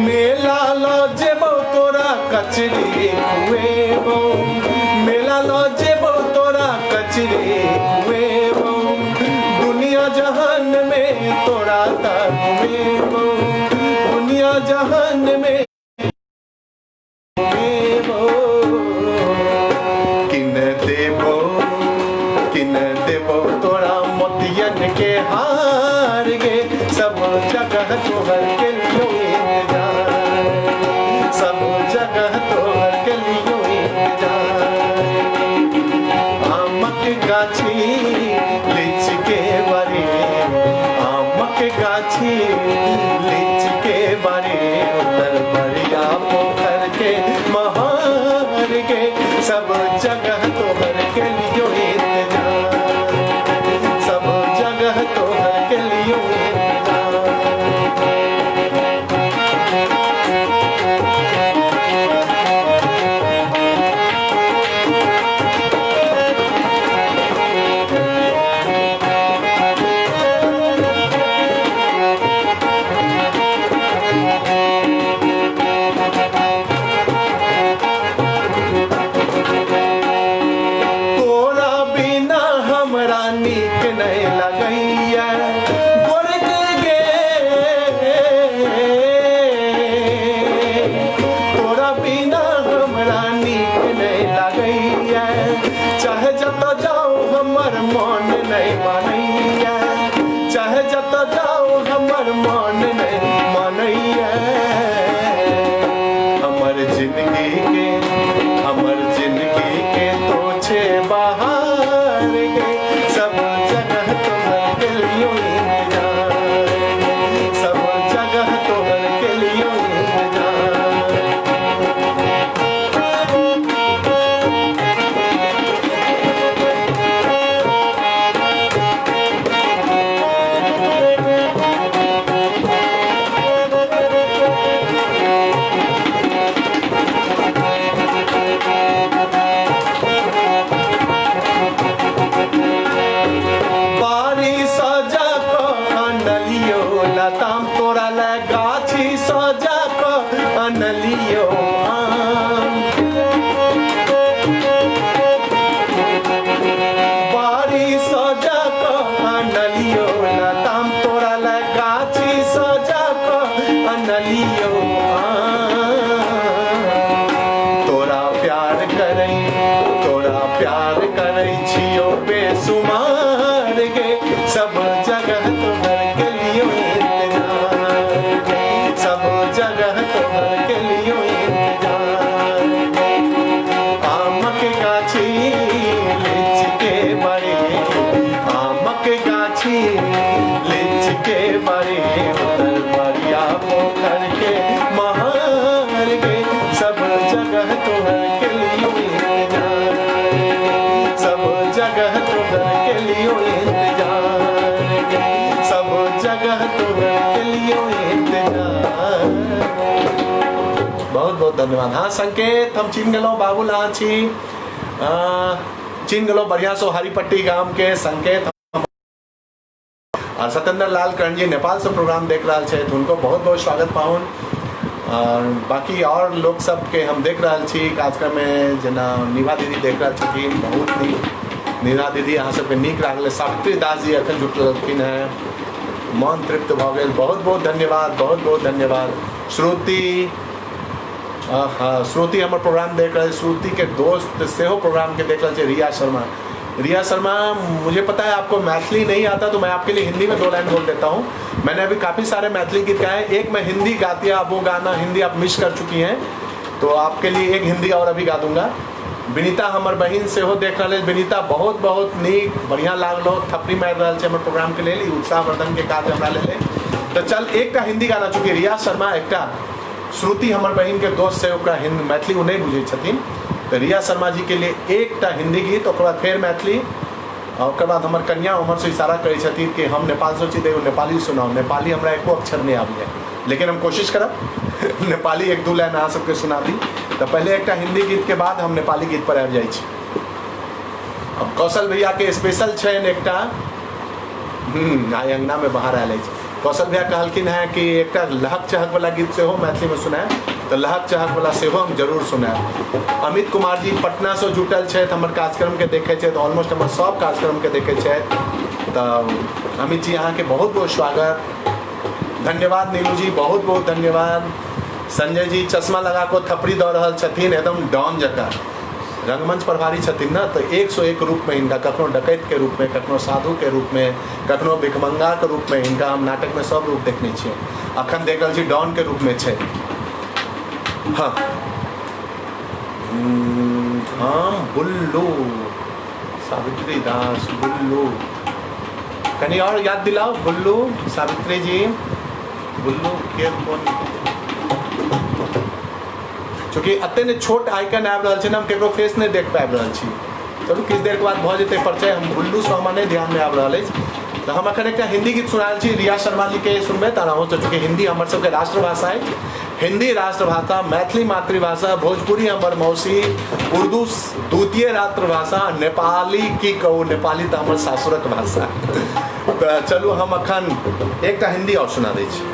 [SPEAKER 1] मेला ल जेबौ तोरा कचरी खुएबौ, मेला ल जेबौ तोरा कचरी खुएबौ, दुनिया जहान में तोरा त घुमेबौ, दुनिया जहान में घुमेबौ। किन देबौ, किन देबौ तोरा मोतियन के हार गे, सब जगह तोहर के लियो इंतजार, सब जगह तोहर के लियो इंतजार। आमक गाछी लीची के बारी, आमक गाछी लीची के बारी, उतर बरिया पोखर के महार के, सब जगह तोहर के लियो इंतजार, सब जगह तोहर के लियो इंतजार। तोरा बिना हमरा नीक नहीं लगैया गोरक गे, तोरा बिना हमरा नीक नहीं लगैया, चाहे जत जाओ हमर मन नहीं मानैया, चाहे जत जाओ हमर मन नहीं मानैया। हमर जिंदगी के, हमर जिंदगी के तो छे बाहर गे, सब जगह तोहर के लियो इंतजार, सब जगह तोहर के लियो इंतजार। बारी सजा क अनलियो लताम, तोरा ले गाछी सजा क अनलियो आम। बारी सजा क अनलियो लताम, तोरा ले गाछी सजा क अनलियो आम। तोरा प्यार करै, तोरा तोहर के लियो इंतजार, सब जगह तोहर के लियो इंतजार, सब जगह तोहर के लियो इंतजार। बहुत बहुत धन्यवाद। हाँ संकेत, हम चिन्ह गेलहुँ बाबुल, अहाँ छी चिन्ह गेलहुँ बढ़िया सो हरिपट्टी गाम के संकेत। और सत्येंद्र लाल कर्ण जी नेपाल से प्रोग्राम देख रहा छथि, हुनको बहुत बहुत स्वागत पाहुन। और बाकी और लोग सबके हम देख रहा छी कार्यक्रम में, जेना निभा दीदी देख रहा छथिन, बहुत नीक निभा दीदी, अहाँ सबके नीक लागल। सावित्री दास जी अखन जुटलखिन हेँ, मन तृप्त भऽ गेल, बहुत बहुत धन्यवाद, बहुत बहुत धन्यवाद। श्रुति, हाँ श्रुति हमर प्रोग्राम देख रहल, श्रुति के दोस्त सेहो प्रोग्राम के देख रहल छै, रिया शर्मा। रिया शर्मा, मुझे पता है आपको मैथिली नहीं आता, तो मैं आपके लिए हिंदी में 2 लाइन बोल देता हूँ। मैंने अभी काफ़ी सारे मैथिली गीत गाए, एक मैं हिंदी गाती है, वो गाना हिंदी आप मिस कर चुकी हैं, तो आपके लिए एक हिंदी और अभी गा दूंगा। विनीता हमर बहिन सेहो देख रहल अछि। विनीता बहुत बहुत नीक बढ़िया लागलो, थपड़ी मारि रहल छै हमर प्रोग्राम के लेल, ई उत्साहवर्धन के काज हमरा लेल। तो चल एकटा हिंदी गाना, चूँकि रिया शर्मा एकटा श्रुति हमर बहिन के दोस्त से ओकरा हिंदी मैथिली ओ नहि बुझै छथिन, तऽ रिया शर्मा जी के लिए एकटा हिंदी गीत, ओकर बाद फेर मैथिली, आ ओकर बाद हमर कन्या उम्हरसँ इशारा करै छथिन कि हम नेपालसँ छी तऽ एगो नेपाली सुनाउ। नेपाली हमरा एको अक्षर नहि आबैए, लेकिन हम कोशिश करब नेपाली 1-2 लाइन अहाँ सबके सुना दी। तऽ पहिले एकटा हिंदी गीत के बाद हम नेपाली गीत पर आबि जाइ छी। अब कौशल भैया के स्पेशल छनि एकटा, आइ अंगना में बाहर आयल अछि। कौशल भैया कहलखिन हेँ कि एकटा लहक चहक वाला गीत सेहो मैथिली में सुनायब, तऽ लहक चहक वाला सेहो हम जरूर सुनायब। अमित कुमार जी पटना से जुटल छथि, हमर कार्यक्रम के देखै छथि, ऑलमोस्ट हमर सब कार्यक्रम के देखै छथि, तऽ अमित जी अहाँके बहुत बहुत स्वागत, धन्यवाद। नीलू जी बहुत बहुत धन्यवाद। संजय जी चश्मा लगा कऽ थपड़ी दऽ रहल छथिन एकदम डॉन जकाँ, रंगमंच प्रभारी छथिन ने, तऽ 101 रूप में हिनका, कखनो डकैत के रूप में, कखनो साधु के रूप में, कखनो भिखमंगा के रूप में, हिनका हम नाटक में सब रूप देखने छियै। अखन देख रहल छी डॉन के रूप में छै। हाँ हम बुल्लू, सावित्री दास बुल्लू, कनी और याद दिलाओ बुल्लू, सावित्री जी बुल्लू के कोन, चूँकि एते ने छोट आइकन आबि रहल छै ने, हम केकरो फेस नहि देख पाबि रहल छी। चलू किछु देर के बाद भऽ जेतै परिचय, हम बुल्लू से हमरा नहि ध्यान में आबि रहल अछि। तऽ हम अखन एकटा हिंदी गीत सुना रहल छी, रिया शर्मा जी के सुनबै तऽ अहूँ सब, चूँकि हिंदी हमर सबके राष्ट्रभाषा अछि, हिंदी राष्ट्रभाषा, मैथिली मातृभाषा, भोजपुरी हमर मौसी, उर्दू द्वितीय राष्ट्रभाषा, नेपाली की कहू, नेपाली तऽ हमर सासुरक भाषा। तऽ चलू हम अखन एकटा हिंदी और सुना दै छी।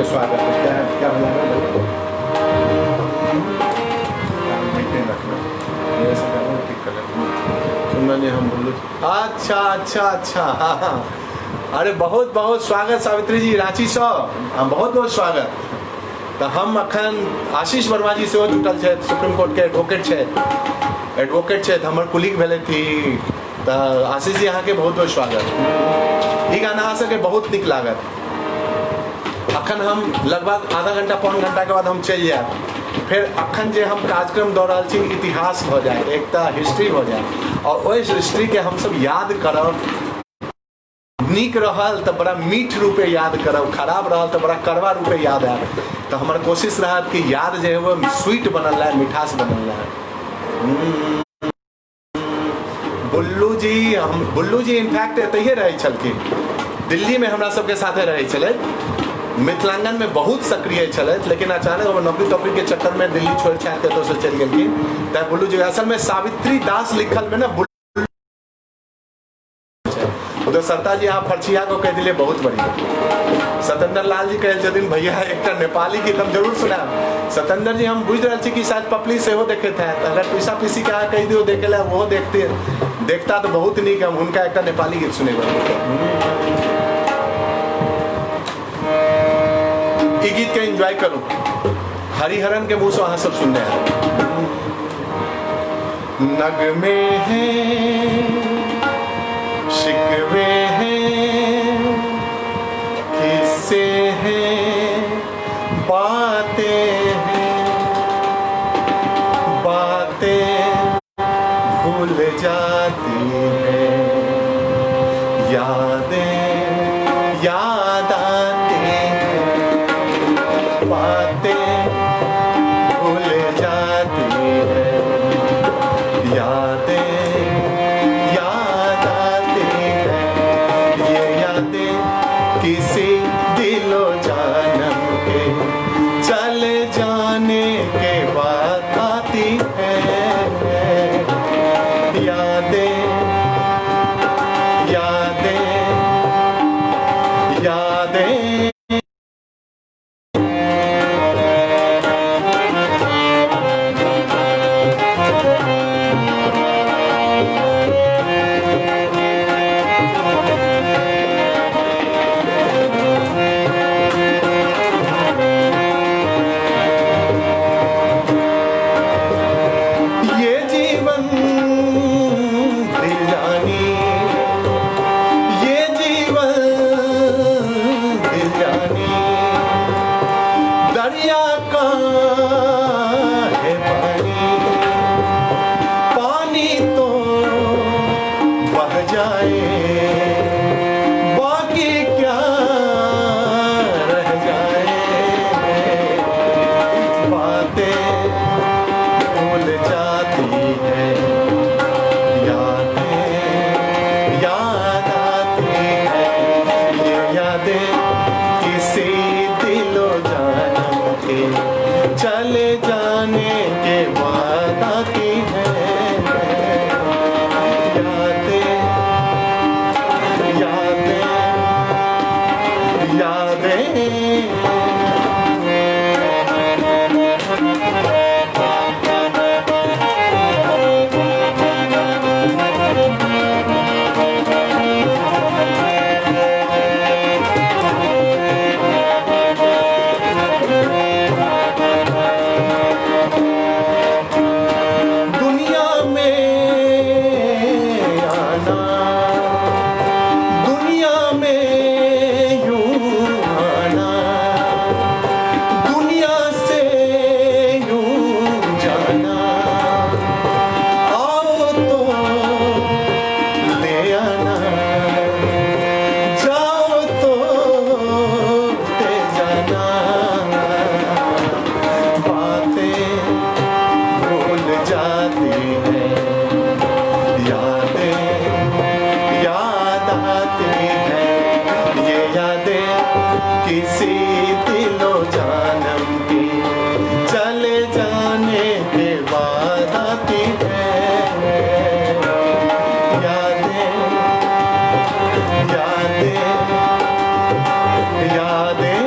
[SPEAKER 1] स्वागत है। क्या क्या बना रहे हो? सुनना नहीं हम बोलो। अच्छा अच्छा अच्छा, हाँ हाँ, अरे बहुत बहुत स्वागत सावित्री जी रांची से, हाँ बहुत बहुत स्वागत। तो हम अखन आशीष वर्मा जी सेहो जुटल छथि, सुप्रीम कोर्ट के एडवोकेट छथि, एडवोकेट छथि, हमर कुलीग भेलथि। तऽ आशीष जी अहाँके बहुत बहुत स्वागत। ई गाना अहाँ सबके बहुत नीक लागत। अखन हम लगभग आधा घंटा पौन घंटा के बाद हम चलि जायब, फेर अखन जे हम कार्यक्रम दऽ रहल छी इतिहास भऽ जायत, एकटा हिस्ट्री भऽ जायत, और ओहि हिस्ट्री के हमसब याद करब। नीक रहल तऽ बड़ा मीठ रूपे याद करब, खराब रहल तऽ बड़ा कड़वा रूपे याद आयत। तऽ हमर कोशिश रहत कि याद जे है वो स्वीट बनल रहे, मिठास बनल रहे। बुल्लू जी, हम बुल्लू जी इनफैक्ट एतहिए रहै छलखिन, दिल्ली में हमरा सबके साथे रहै छलथि, मिथिलांगन में बहुत सक्रिय छलथि, लेकिन अचानक हमर नौकरी तौकरी के चक्कर में दिल्ली छोड़ि छाड़ि के एतऽसँ चलि गेलखिन। तैं बुल्लू जी असल में सावित्री दास लिखल में ना बुल्लू उधर सरता जी अहाँ फरछिया को कहि दिलियै, बहुत बढ़िया। सत्येंद्र लाल जी कहै छथिन भैया एकटा नेपाली गीत हम जरूर सुनायब। सत्येंद्र जी हम बुझि रहल छी कि शायद पपली सेहो देखैत हैत, अगर पीसा पीसी के अहाँ कहि दियौ देखे लए, ओहो देखते देखता तऽ बहुत नीक, हम हुनका एकटा नेपाली गीत सुनेबै। ई गीत के एंजॉय करू, हरिहरन के मुंह से अहाँ सब सुनने हैं। नगमे हैं शिकवे हैं किस्से हैं बातें हैं, जाती है, यादें याद आती हैं, बातें भूल जाती है, यादें याद आती है, ये यादें किसी दिलो जानम के चले जाने के बाद आती है, यादें यादें यादें। ये जीवन दिल जानी, ये जीवन दिल जानी, दरिया का है पानी, पानी तो बह जाए, बाकी क्या रह जाए, बातें भूल जाती है, यादें याद आती है, ये यादें किसी दिलो जानम के चले जाने के बाद आती है, यादें यादें यादें। दुनिया में आना, दुनिया में यूं आना, दुनिया से यूं जाना, आओ तो ले आना, जाओ तो ले जाना, बातें भूल जाती है, यादें याद आती है, ये यादें किसी दिलो जानम की चले जाने के बाद आती है, यादें यादें यादें।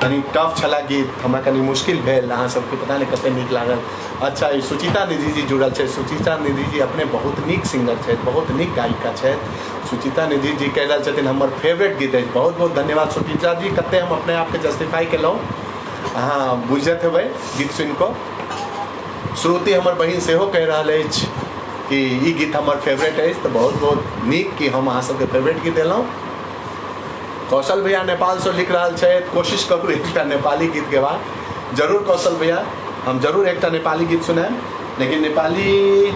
[SPEAKER 1] कनी टफ छला गीत, हमरा कनी मुश्किल भेल, अहाँ सबके पता नहीं कते नीक लागल। अच्छा, ई सुचिता निधि जी जुड़ल छै। सुचिता निधि जी अपने बहुत नीक सिंगर छथि, बहुत नीक गायिका छथि। सुचिता निधि जी कहि रहल छथिन हमर फेवरेट गीत अछि। बहुत बहुत धन्यवाद सुचिता जी, कते हम अपने आपके जस्टिफाई केलहुँ, अहाँ बुझैत हेबै गीत सुनि कऽ। श्रुति हमर बहिन सेहो कहि रहल अछि कि ई गीत हमर फेवरेट अछि, तऽ बहुत बहुत नीक कि हम अहाँ सबके फेवरेट गीत देलहुँ। कौशल भैया नेपालसँ लिख रहल छथि, कोशिश करू एकटा नेपाली गीत गेबाक। जरूर कौशल भैया, हम जरूर एकटा नेपाली गीत सुनायब, लेकिन नेपाली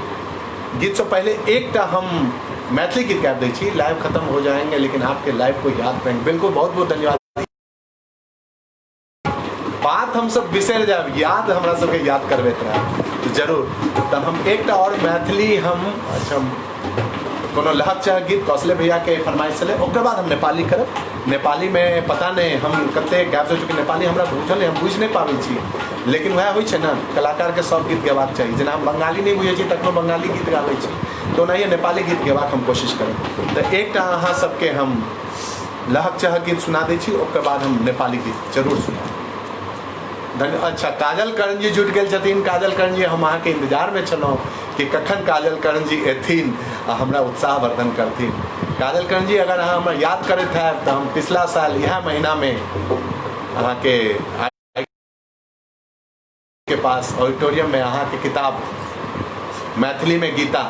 [SPEAKER 1] गीतसँ पहिले एकटा हम मैथिली गीत गाबि दै छी। लाइव खत्म हो जाएंगे लेकिन आपके लाइव को याद करेंगे। बिल्कुल, बहुत बहुत धन्यवाद। बात हम सब बिसरि जायब, याद हमरा सबके याद करबैत रहब जरूर। तऽ हम एकटा और मैथिली हम अच्छा कोनो लहक चहक गीत कौशले भैया के फरमाइश छलै, ओकर बाद हम नेपाली करब। नेपाली में पता नहीं हम कते गाबि सकै छी, नेपाली हमरा बुझल नहीं, हम बुझि नहीं पाबै छी, लेकिन वएह होइ छै ने, कलाकार के सब गीत गेबाक चाही। जेना हम बंगाली नहीं बुझै छी तखनो बंगाली गीत गाबै छी, तऽ ओनाहिए नेपाली गीत गेबाक हम कोशिश करब। तऽ एकटा अहाँ सबके हम लहक चहक गीत सुना दै छी, ओकर बाद हम नेपाली गीत जरूर सुनायब। धन्य। अच्छा, काजल करण जी जुटि गेल छथिन। काजल करण जी, हम अहाँके इंतजार में छलहुँ कि कखन काजल करण जी एथिन आ हमरा उत्साहवर्धन करथिन। काजल करण जी, अगर अहाँ हमरा याद करैत हैब तऽ हम पिछला साल इएह महीना में अहाँके के पास ऑडिटोरियम में अहाँके किताब मैथिली में गीता,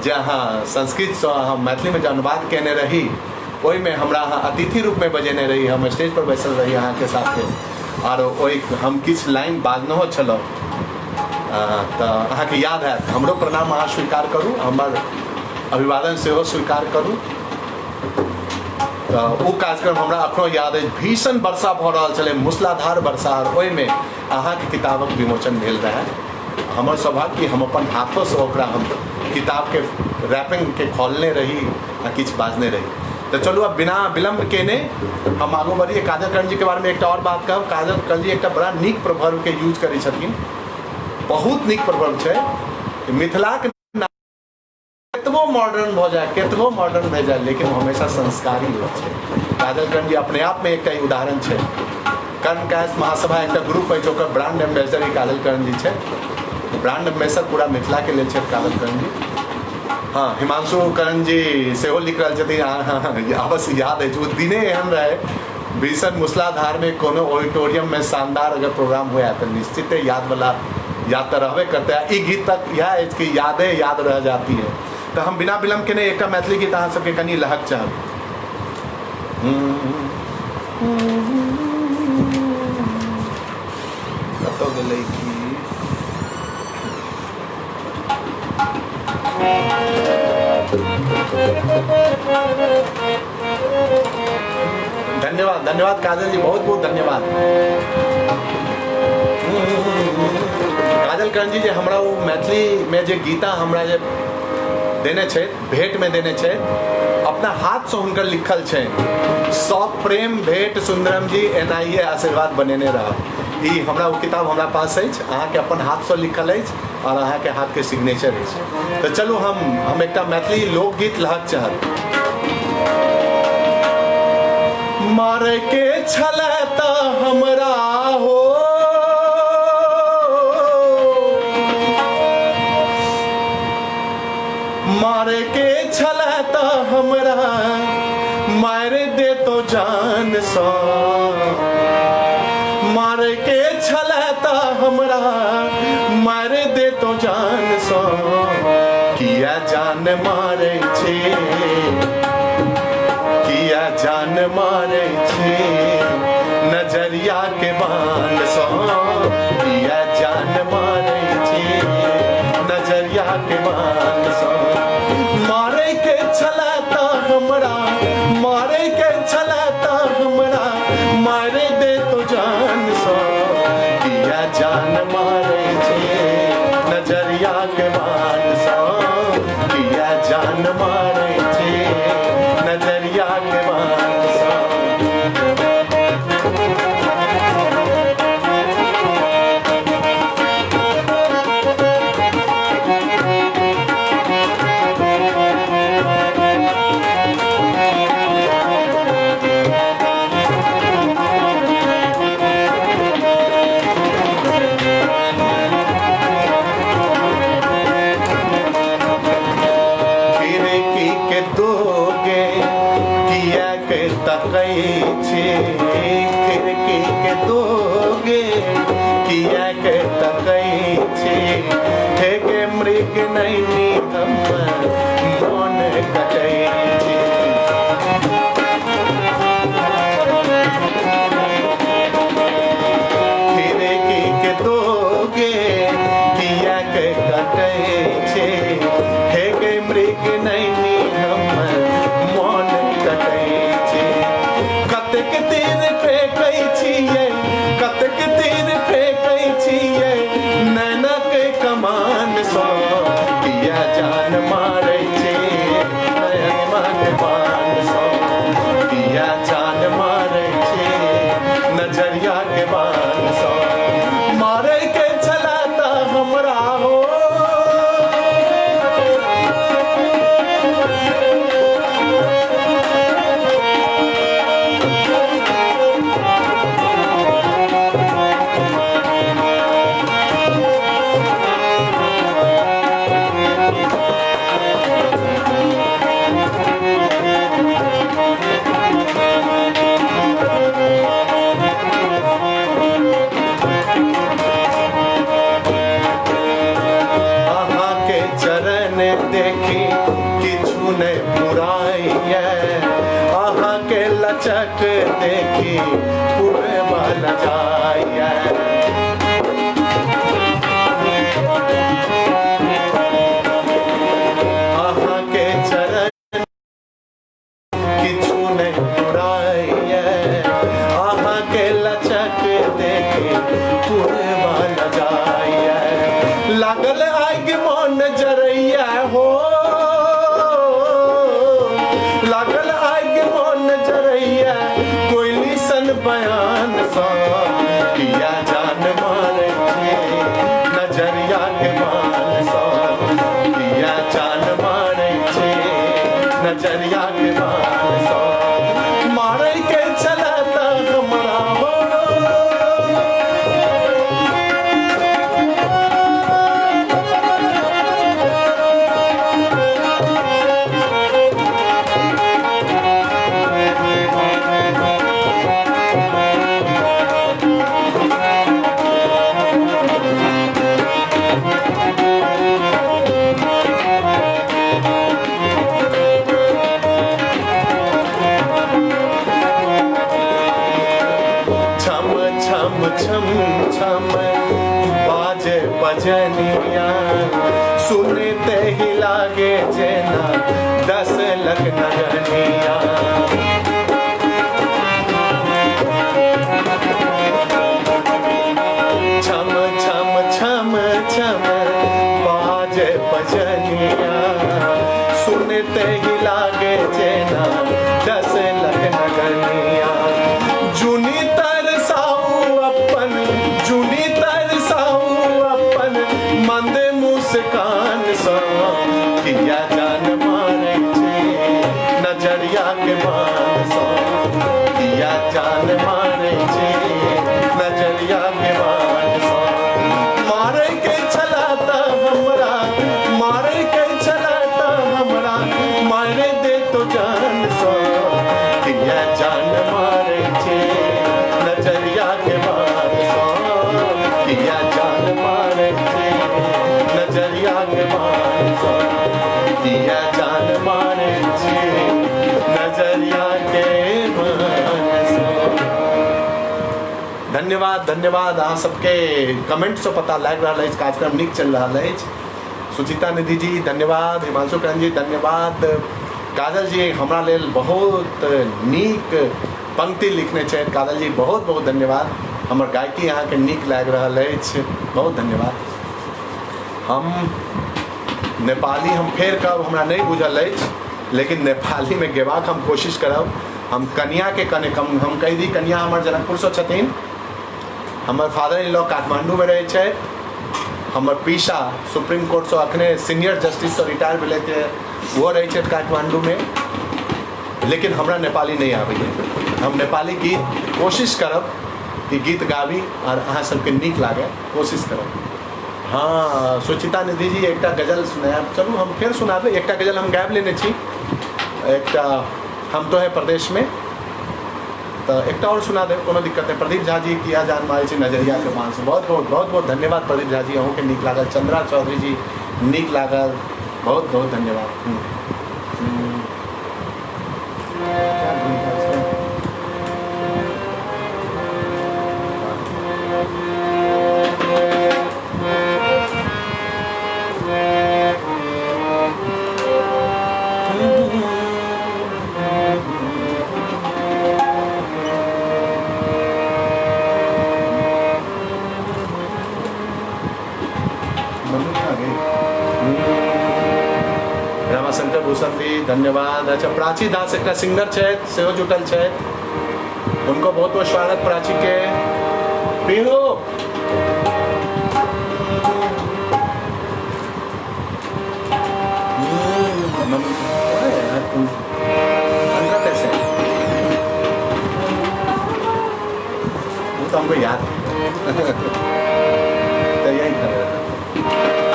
[SPEAKER 1] जे अहाँ संस्कृतसँ अहाँ मैथिली में जे अनुवाद केने रही, ओहिमे हमरा अहाँ अतिथि रूपमे बजेने रही। हम स्टेज पर बैसल रही अहाँके साथे, आर ओहि हम किछु लाइन बाजनहो छलहुँ। तऽ अहाँके याद हैत। हमरो प्रणाम अहाँ स्वीकार करू, हमर अभिवादन सेहो स्वीकार करू। तऽ ओ कार्यक्रम हमरा अखनो याद अछि। भीषण वर्षा भऽ रहल छलै, मूसलाधार वर्षा, आओर ओहिमे अहाँके किताबक विमोचन भेल रहए। हमर सौभाग्य कि हम अपन हाथोसँ ओकरा हम किताबके रैपिंगके खोलने रही आ किछु बाजने रही। तऽ चलू आब बिना विलम्ब केने हम आगू बढ़िए। काजल करण जीके बारेमे एकटा आओर बात कहब। काजल करण जी एकटा बड़ा नीक प्रवर्बके यूज करै छथिन, बहुत नीक प्रवर्ब छै। मिथिलाके कतबो मॉडर्न भऽ जाय, कतबो मॉडर्न भऽ जाय, लेकिन ओ हमेशा संस्कारी होइ छै। काजल करण जी अपने आपमे एकटा ई उदाहरण छै। कर्ण कायस्थ महासभा एकटा ग्रुप अछि, ओकर ब्रांड एम्बेसडर ही काजल करण जी छै। ब्रांड एम्बेसडर पूरा मिथिलाके लेल छै काजल करण जी। हँ, हिमांशु करण जी सेहो लिख रहल छथिन। हँ, अवश्य याद अछि, ओ दिने एहन रहै, भीषण मूसलाधारमे कोनो ऑडिटोरियममे शानदार अगर प्रोग्राम हुए तऽ निश्चिते यादवला याद तऽ रहबे करतै। ई गीत तक इएह अछि कि यादे याद रह जाती है। तऽ हम बिना विलम्ब केने एकटा मैथिली गीत अहाँ सबके कनि लहक चाहब। कतऽ गेलै की? धन्यवाद, धन्यवाद काजल जी, बहुत बहुत धन्यवाद। काजल करण जी जे हमरा ओ मैथिली में जे गीता हमरा जे देने छै, भेंट में देने छै, अपना हाथ से हुनकर लिखल छै, सब प्रेम भेंट सुंदरम जी एनाहिए आशीर्वाद बनेने रह। ई हमरा ओ किताब हमरा पास अछि, अहाँके अपन हाथ से लिखल अछि और अहाँके हाथ के सिग्नेचर अछि। तऽ चलू हम एकटा मैथिली लोकगीत लहक चाहब। मारे के छलै तऽ हमरा हो, मारे के छलै तऽ हमरा मारि दे तो जान सँ, मारे के छलै तऽ हमरा मारि दे तो जान सँ, किया जान मारै छे, किया जान मारै छे नजरिया के बाण सँ, किया जान मारै छे नजरिया के बाण सँ। मारै के छलै तऽ हमरा, मारै के छलै तऽ हमरा मारि दे तो जान सँ, किया जान मारै छे नजरिया के बाण सँ, किया जान मारै छे नजरिया के बाण सँ। खिड़की के दोगे किया के तकै छी, खिड़की के दोगे किया के तकै छी, हे गे मृग नैनी हमर मोन कटै छी। खिड़की के दोगे किया के कटै छी, हे गे मृग नैनी हमर मोन कटै छी। कतेक तीर फेकै छियै, कतेक तीर फेकै छियै नैना के कमान सँ, किया जान मारै छै नैना के बाण सँ, किया जान मारै छै नजरिया के बाण सँ। मारै के छला तऽ हमरा हो, अहाँके चरण देखी किछु नहि फुराइए, अहाँके लचक देखी पुरबल जाइए। बयान सँ किया जान मारै छै नजरिया के बाण सँ किया जान मारै छै नजरिया के बाण सँ मारै के छलै तऽ हमरा हो। छम छम छम छम बाजे बजनिया सुनते ही लागे जेना 10 लख नगनिया। छम छम छम छम बाजे बजनिया सुनते ही लागे जेना 10 लख नगनिया। जुनी तरसाऊ अपन जुनी तरसाऊ अपन मंद मुस्कान सँ किया जान मारै छै नजरिया के बाण सँ किया जान मारै छै नजरिया के बाण सँ। मारै के छला तऽ हमरा मारै के छला तऽ हमरा मारे दे तो जान सँ किया जान मारै छै नजरिया के बाण सँ किया जान मारै छै नजरिया के बाण सँ किया जान मारै छै नजरिया के बाण सँ। धन्यवाद धन्यवाद। अहाँ सबके कमेंट से पता लागि रहल अछि कार्यक्रम नीक चलि रहल अछि। सुचिता निधि जी धन्यवाद, हिमांशु करण जी धन्यवाद, काजल जी हमरा लेल बहुत नीक पंक्ति लिखने छथि, काजल जी बहुत बहुत धन्यवाद। हमर गायकी अहाँके नीक लागि रहल अछि, बहुत धन्यवाद। हम नेपाली हम फेर कहब हमरा नहि बुझल अछि, लेकिन नेपालीमे गेबाक हम कोशिश करब। हम कनिया के कने कम हम कहि दी कनिया हमर जनकपुरसँ छथिन, हमर फादर इन लॉ काठमांडूमे रहै छथि, हमर पीसा सुप्रीम कोर्टसँ अखने सीनियर जस्टिससँ रिटायर भेलथि, ओहो रहै छथि काठमांडूमे। लेकिन हमरा नेपाली नहि आबैए, हम नेपाली गीत कोशिश करब कि गीत गाबी और अहाँ सबके नीक लागे, कोशिश करब। हाँ सुचिता निधि जी एकटा गजल सुनायब, चलू हम फेर सुनाबै। एकटा गजल हम गाबि लेने छी, एकटा हम तो है प्रदेश में, तऽ एकटा और सुना देब, कोनो दिक्कत नहि। प्रदीप झा जी किया जान मारै छै नजरिया के बाण से, बहुत बहुत बहुत बहुत धन्यवाद प्रदीप झा जी, अहूँके नीक लागल। चंद्रा चौधरी जी नीक लागल, बहुत बहुत धन्यवाद। रमाशंकर भूषण जी धन्यवाद। अच्छा प्राची दास एकटा सिंगर छथि सेहो जुटल छथि, उनको बहुत बहुत स्वागत प्राची के। पीरो कैसे वो तो हमको याद है तो यही कर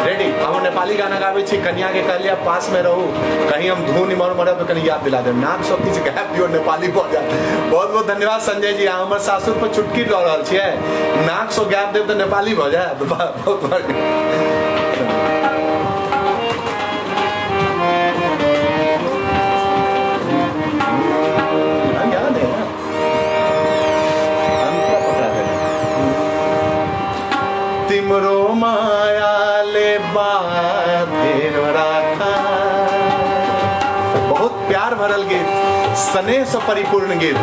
[SPEAKER 1] रेडी। हम नेपाली गाना गाबै छी, कनिया के कहलियै पास में रहू, कहीं हम धुन इम्हर उम्हर तऽ कनि याद दिला देब, नाक सब किछु गायब दियौ नेपाली भऽ जायत। बहुत बहुत धन्यवाद संजय जी, अहाँ हमर सासुर पर चुटकी लऽ रहल छियै, नाक सब गायब देब तऽ नेपाली भऽ जायत। बहुत बढ़िया। याद है ना, अंतरा पकड़ा देना। तिम्रो मायाले बाधेर राखा, बहुत प्यार भरल गीत, स्नेह से परिपूर्ण गीत।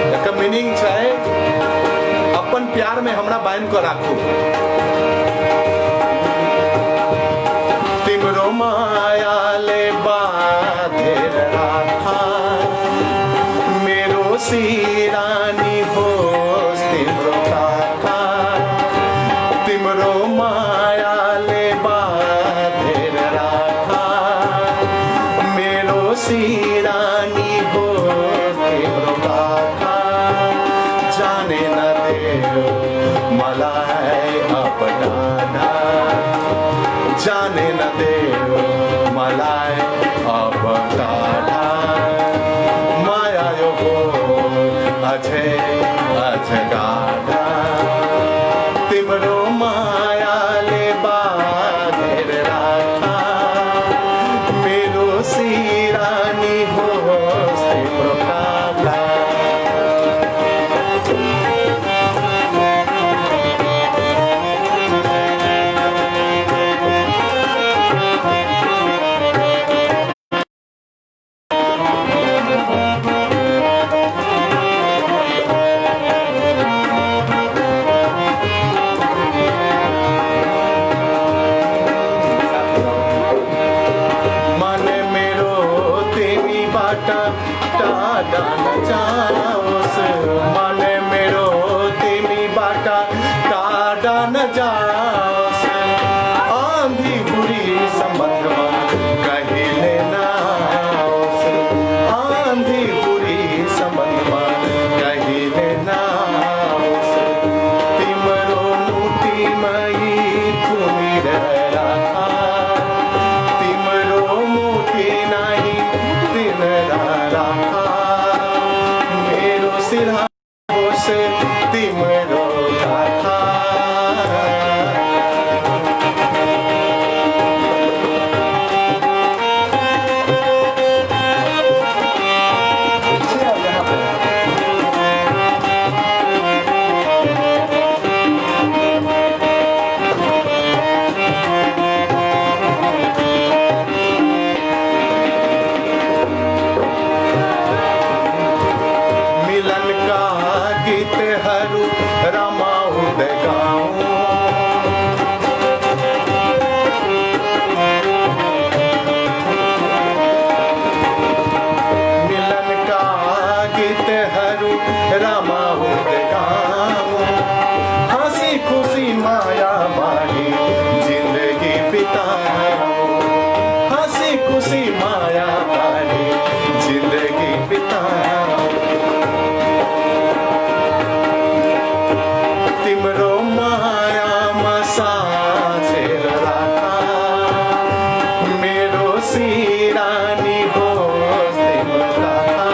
[SPEAKER 1] एकर मीनिंग छै अपन प्यार में हमरा बांध के राखू। तिम्रो मायाले बाधेर राखा, सिरानी होस् तिम्रो काखा, तिम्रो मायाले बाँधेर राखा, मेरो सिरानी होस् तिम्रो काखा, जाने नदेऊ मलाई अब टाढा, जाने नदेऊ मलाई अब टाढा, माया यो हो अझै अझ गाढा, तिम्रो मायाले बाँधेर राखा, मेरो सिरानी होस् तिम्रो काखा। मन मेरो तिमीबाट टाढा नजाओस्, मन मेरो तिमीबाट टाढा नजाओस्, आँधी हुरी सम्बन्धमा कहिले नआओस्, आँधी हुरी सम्बन्धमा कहिले नआओस्, तिम्रो मुटुमै थुनेर राखा, तिम्रो मुठी नाही दिन राखा, मेरो सिरा होस् तिम्रो काखा। मिलन का गीत हरू रमाउँदै गाउँ, मिलन का गीत हरू रमाउँदै गाउँ, हाँसी खुसी माया बाँडी जिन्दगी बिताउँ, हाँसी खुसी माया बाँडी जिन्दगी बिताउँ, तिम्रो मायामा साँचेर राखा, मेरो सिरानी होस् तिम्रो काखा,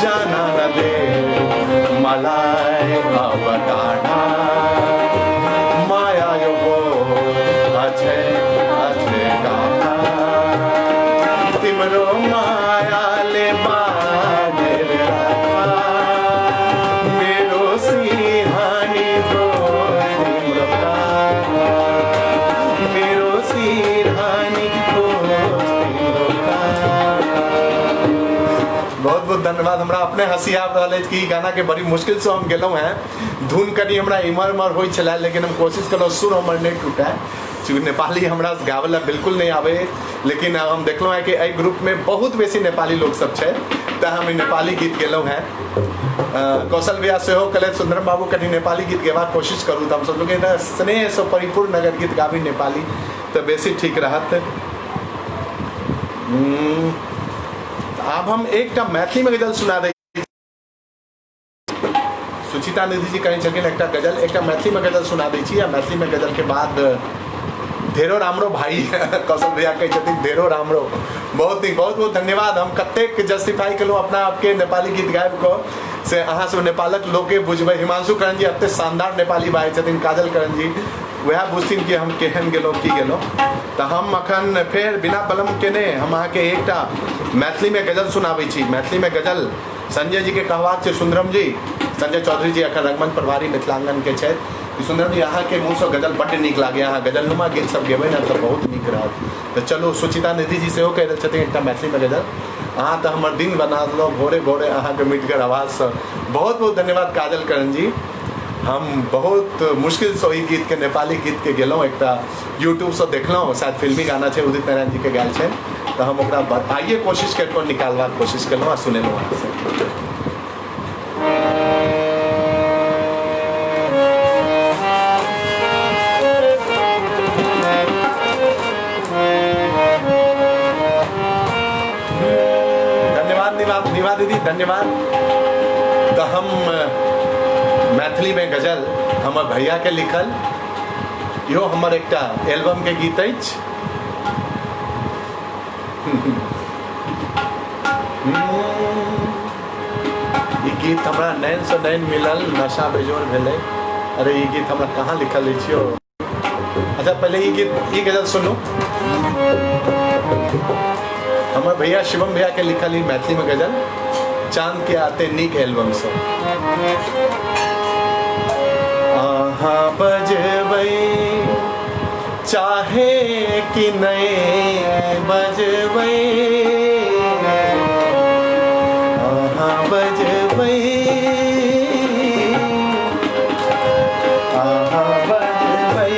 [SPEAKER 1] जान नदेऊ मलाई अब टाढा, माया यो हो अझै अझै गाढा, तिम्रो मायाले बाँधेर राखा, मेरो सिरानी होस् तिम्रो काखा, मेरो सिरानी होस् तिम्रो काखा। बहुत बहुत धन्यवाद। हमरा अपने हंसी आबि रहल अछि कि ई गाना के बड़ी मुश्किल से हम गेलहुँ हैं, धुन कनी हमरा इम्हर उम्हर होइ छलै, लेकिन हम कोशिश केलहुँ सुर हमर नहि टूटै। चूँकि नेपाली हमरा गाबै लए बिल्कुल नहि आबै, लेकिन हम देखलहुँ हैं कि एहि ग्रुप में बहुत बेसी नेपाली लोक सब छै, तऽ हम ई नेपाली गीत गेलहुँ हैं। कौशल भैया सेहो कहलथि सुंदरम बाबू कनी नेपाली गीत गेबाक कोशिश करू, तऽ हम सोचलहुँ कि एतऽ स्नेहसँ परिपूर्ण अगर गीत गाबी नेपाली तऽ बेसी ठीक रहत। आब हम एकटा मैथिलीमे गजल सुना दै। सुचिता निधि जी कहै छलखिन एकटा गजल, एकटा मैथिलीमे गजल सुना दै छी, आ मैथिलीमे गजलके बाद ढेरो राम्रो भाई कौशल भैया कहै छथिन ढेरो राम्रो। बहुत नीक, बहुत बहुत धन्यवाद। हम कतेक जस्टिफाई केलहुँ अपना आपके नेपाली गीत गाबि कऽ, से अहाँ सब नेपालक लोके बुझबै। हिमांशु करण जी एते शानदार नेपाली बाजै छथिन, काजल करण जी वएह बुझथिन कि हम केहन गेलहुँ की गेलहुँ। तऽ हम अखन फेर बिना विलम्ब केने हम अहाँके एकटा मैथिलीमे गजल सुनाबै छी। मैथिलीमे गजल संजय जी के कहबाक छै, सुंदरम जी, संजय चौधरी जी अखन रंगमंच प्रभारी मिथिलांगन के छथि, कि सुंदरम जी अहाँके मुँहसँ गजल बड्ड नीक लागैए, अहाँ गजलनुमा गीत सब गेबै ने तऽ बहुत नीक रहत। तऽ चलू, सुचिता निधि जी सेहो कहि रहल छथिन एकटा मैथिलीमे गजल। अहाँ तऽ हमर दिन बना देलहुँ भोरे भोरे अहाँके मिठगर आवाजसँ। बहुत बहुत धन्यवाद काजल करण जी। हम बहुत मुश्किलसँ ओहि गीतके, नेपाली गीतके गेलहुँ, एकटा यूट्यूबसँ देखलहुँ, शायद फिल्मी गाना छै, उदित नारायण जीके गायल छै, तऽ हम ओकरा आइए कोशिश करि कऽ निकालबाक कोशिश केलहुँ आ सुनेलहुँ अहाँसँ। धन्यवाद। तऽ हम मैथिलीमे गजल हमर भैयाके लिखल, इहो हमर एकटा एल्बमके गीत अछि। ई गीत हमरा नैन से नैन मिलल नशा बेजोड़ भेलै। अरे ई गीत हमरा कहाँ लिखल अछि यौ। अच्छा पहले ई गीत ई गजल सुनू। हमर भैया शिवम भैया के लिखल ई मैथिली में गजल चांद के आते नीक एल्बम से। अहाँ बजबै चाहे कि नहीं बजबै, अहाँ बजबै, अहाँ बजबै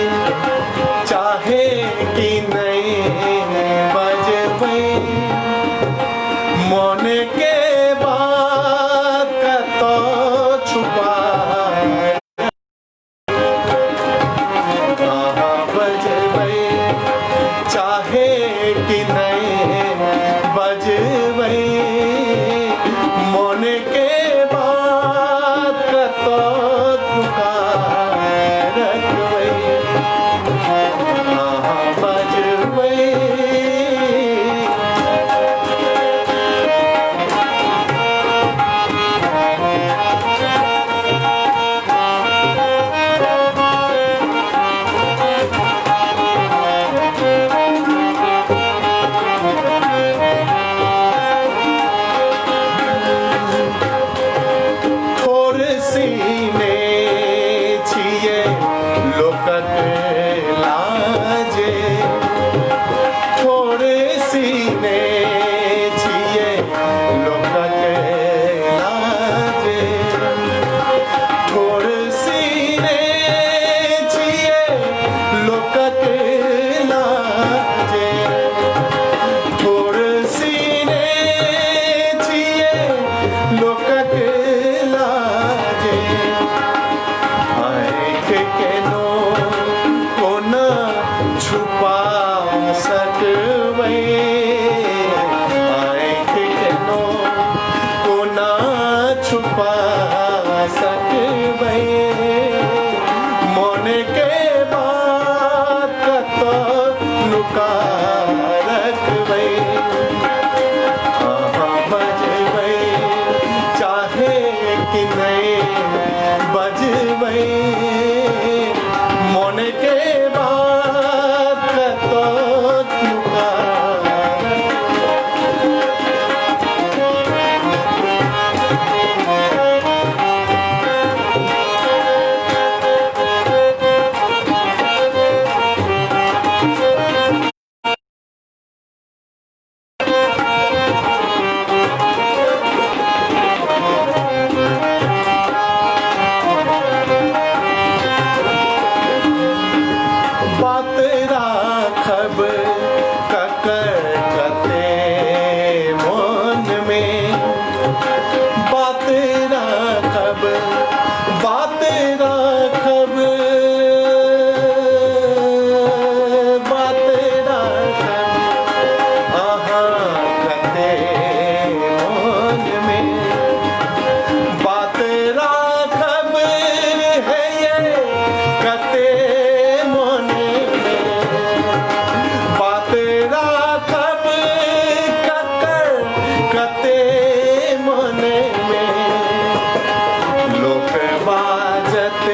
[SPEAKER 1] चाहे कि नहीं बजबै, मन के बात कतौ छुपा, अहाँ बजबै चाहे कि नहीं बजबै, मन के बात कतौ नुका रखबै, अहाँ बजबै। थोर सीने छिए लोकक लाजे, थोर सीने छिए लोकक लाजे, थोर सीने छिए लोकक लाजे, थोर सीने छिए लोकक लाजे, आँखि के नो कोना छुपा सकबै, आँखि के नो कोना छुपा सकबै, मन के बात कतौ नुका रखबै, अहाँ बजबै चाहे कि नहीं बजबै, मन के बात कतौ नुका। बात राखब ककर कते मन में, बात राखब, बात राखब, बात राखब अहाँ कते मन में, बात राखब है ये कते मन में, बात राखब ककर कते मन में, लोक बाजत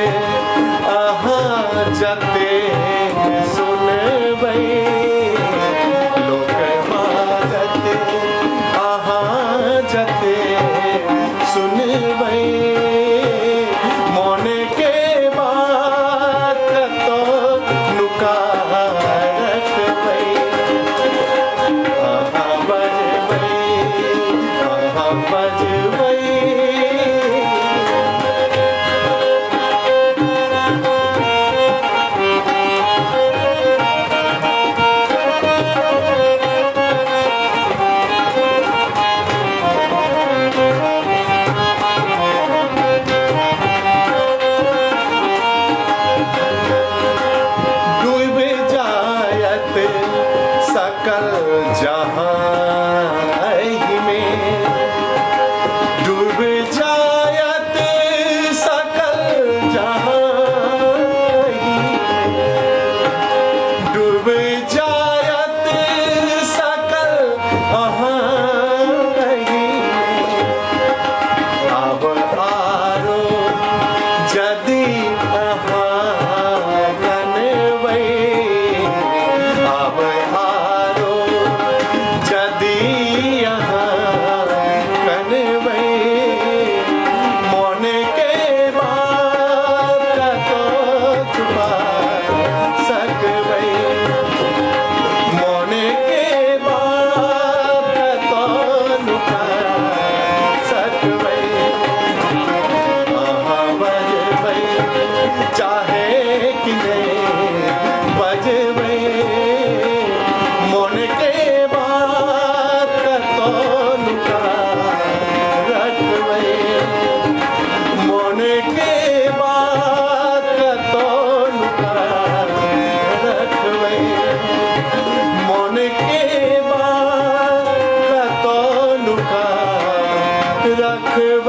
[SPEAKER 1] अहाँ जते सुनबै, लोक बाजत अहाँ जते सुनबै, मन के बात कतौ नुका रखबै, अहाँ बजबै, अहाँ बजबै।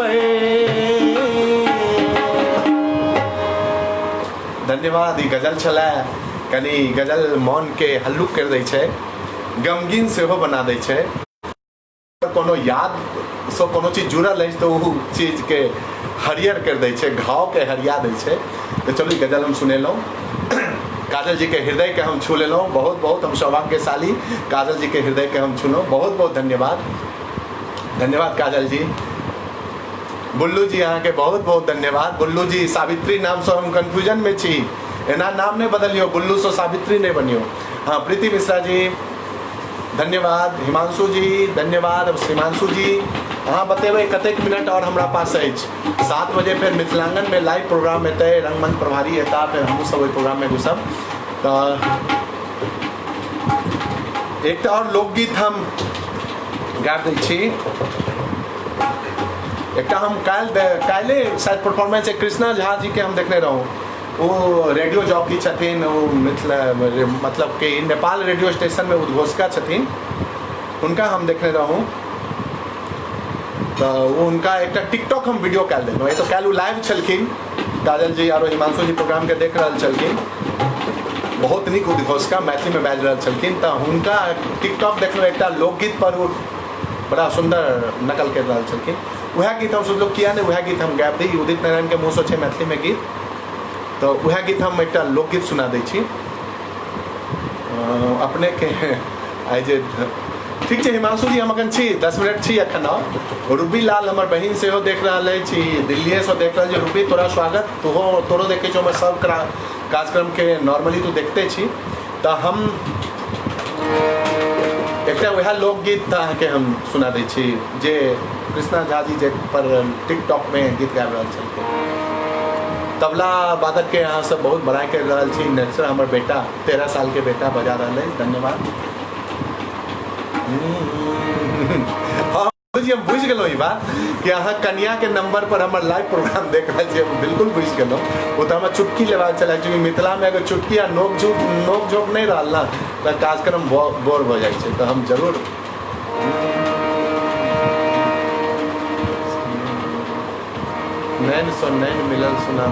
[SPEAKER 1] लेबै। धन्यवाद। ई गजल छलै, कनि गजल मोनके हल्लुक करि दै छै, गमगीन सेहो बना दै छै। कोनो यादसँ कोनो चीज जुड़ल अछि तऽ ओ चीजके हरियर करि दै छै, घावके हरिया दै छै। तऽ चलू, ई गजल हम सुनेलहुँ, काजल जीके हृदयके हम छू लेलहुँ। बहुत बहुत हम सौभाग्यशाली, काजल जीके हृदयके हम छूलहुँ। बहुत बहुत धन्यवाद, धन्यवाद काजल जी। बुल्लू जी, अहाँके बहुत बहुत धन्यवाद। बुल्लू जी, सावित्री नामसँ हम कन्फ्यूजनमे छी, एना नाम नहि बदलियौ, बुल्लूसँ सावित्री नहि बनियौ। हाँ, प्रीति मिश्रा जी धन्यवाद, हिमांशु जी धन्यवाद। हिमांशु जी, अहाँ बतेबै कतेक मिनट आओर हमरा पास अछि? 7 बजे फेर मिथिलांगनमे लाइव प्रोग्राम हेतै, रंगमंच प्रभारी हेता, फेर हमहूँ सब ओहि प्रोग्राममे घुसब। तऽ एकटा आओर लोकगीत हम गाबि दै छी। एकटा हम काल्हि काल्हि शायद परफॉर्मेंस कृष्णा झा जी के हम देखने रहूँ। ओ रेडियो जॉकी छथिन, ओ मिथिला मतलब कि नेपाल रेडियो स्टेशनमे उद्घोषिका छथिन। हुनका हम देखने रहूँ, तऽ ओ हुनका एकटा टिकटॉक हम वीडियो काल्हि देखलहुँ। तऽ काल्हि ओ लाइव छलखिन, काजल जी आरो हिमांशु जी प्रोग्रामके देख रहल छलखिन। बहुत नीक उद्घोषिका मैथिलीमे बाजि रहल छलखिन। तऽ हुनका टिकटॉक देखलहुँ, एकटा लोकगीत पर ओ बड़ा सुन्दर नकल करि रहल छलखिन। वएह गीत हम सोचलहुँ, किया नहि वएह गीत हम गाबि दी। उदित नारायणके मुँहसँ छै मैथिलीमे गीत, तऽ वएह गीत हम एकटा लोकगीत सुना दै छी अपनेके आइ जे। ठीक छै हिमांशु जी, हम अखन छी, 10 मिनट छी अखन आओर। रूबी लाल हमर बहिन सेहो देख रहल अछि, दिल्लीएसँ देख रहल छै। रूबी, तोरा स्वागत, तोहो तोरो देखै छौ हमर सब कार्यक्रमके, नॉर्मली तू देखते छी। तऽ हम एकटा वएह लोकगीत अहाँके हम सुना दै छी जे कृष्णा झा जी जे पर टिकटॉकमे गीत गाबि रहल छलखिन। तबला वादकके अहाँ सब बहुत बड़ाइ करि रहल छी। नेचर हमर बेटा, 13 सालके बेटा बजा रहल अछि। धन्यवाद। हाँ जी, हम बुझि गेलहुँ ई बात कि अहाँ कनियाके नंबर पर हमर लाइव प्रोग्राम देख रहल छी। हम बिल्कुल बुझि गेलहुँ। ओ तऽ हमरा चुटकी लेबाक छलै। चूँकि मिथिलामे अगर चुटकी आ नोक झोंक नोक झोंक नहि रहल ने, तऽ कार्यक्रम बोर भऽ जाइ छै। तऽ हम जरूर नैन सो नैन मिलल सुना,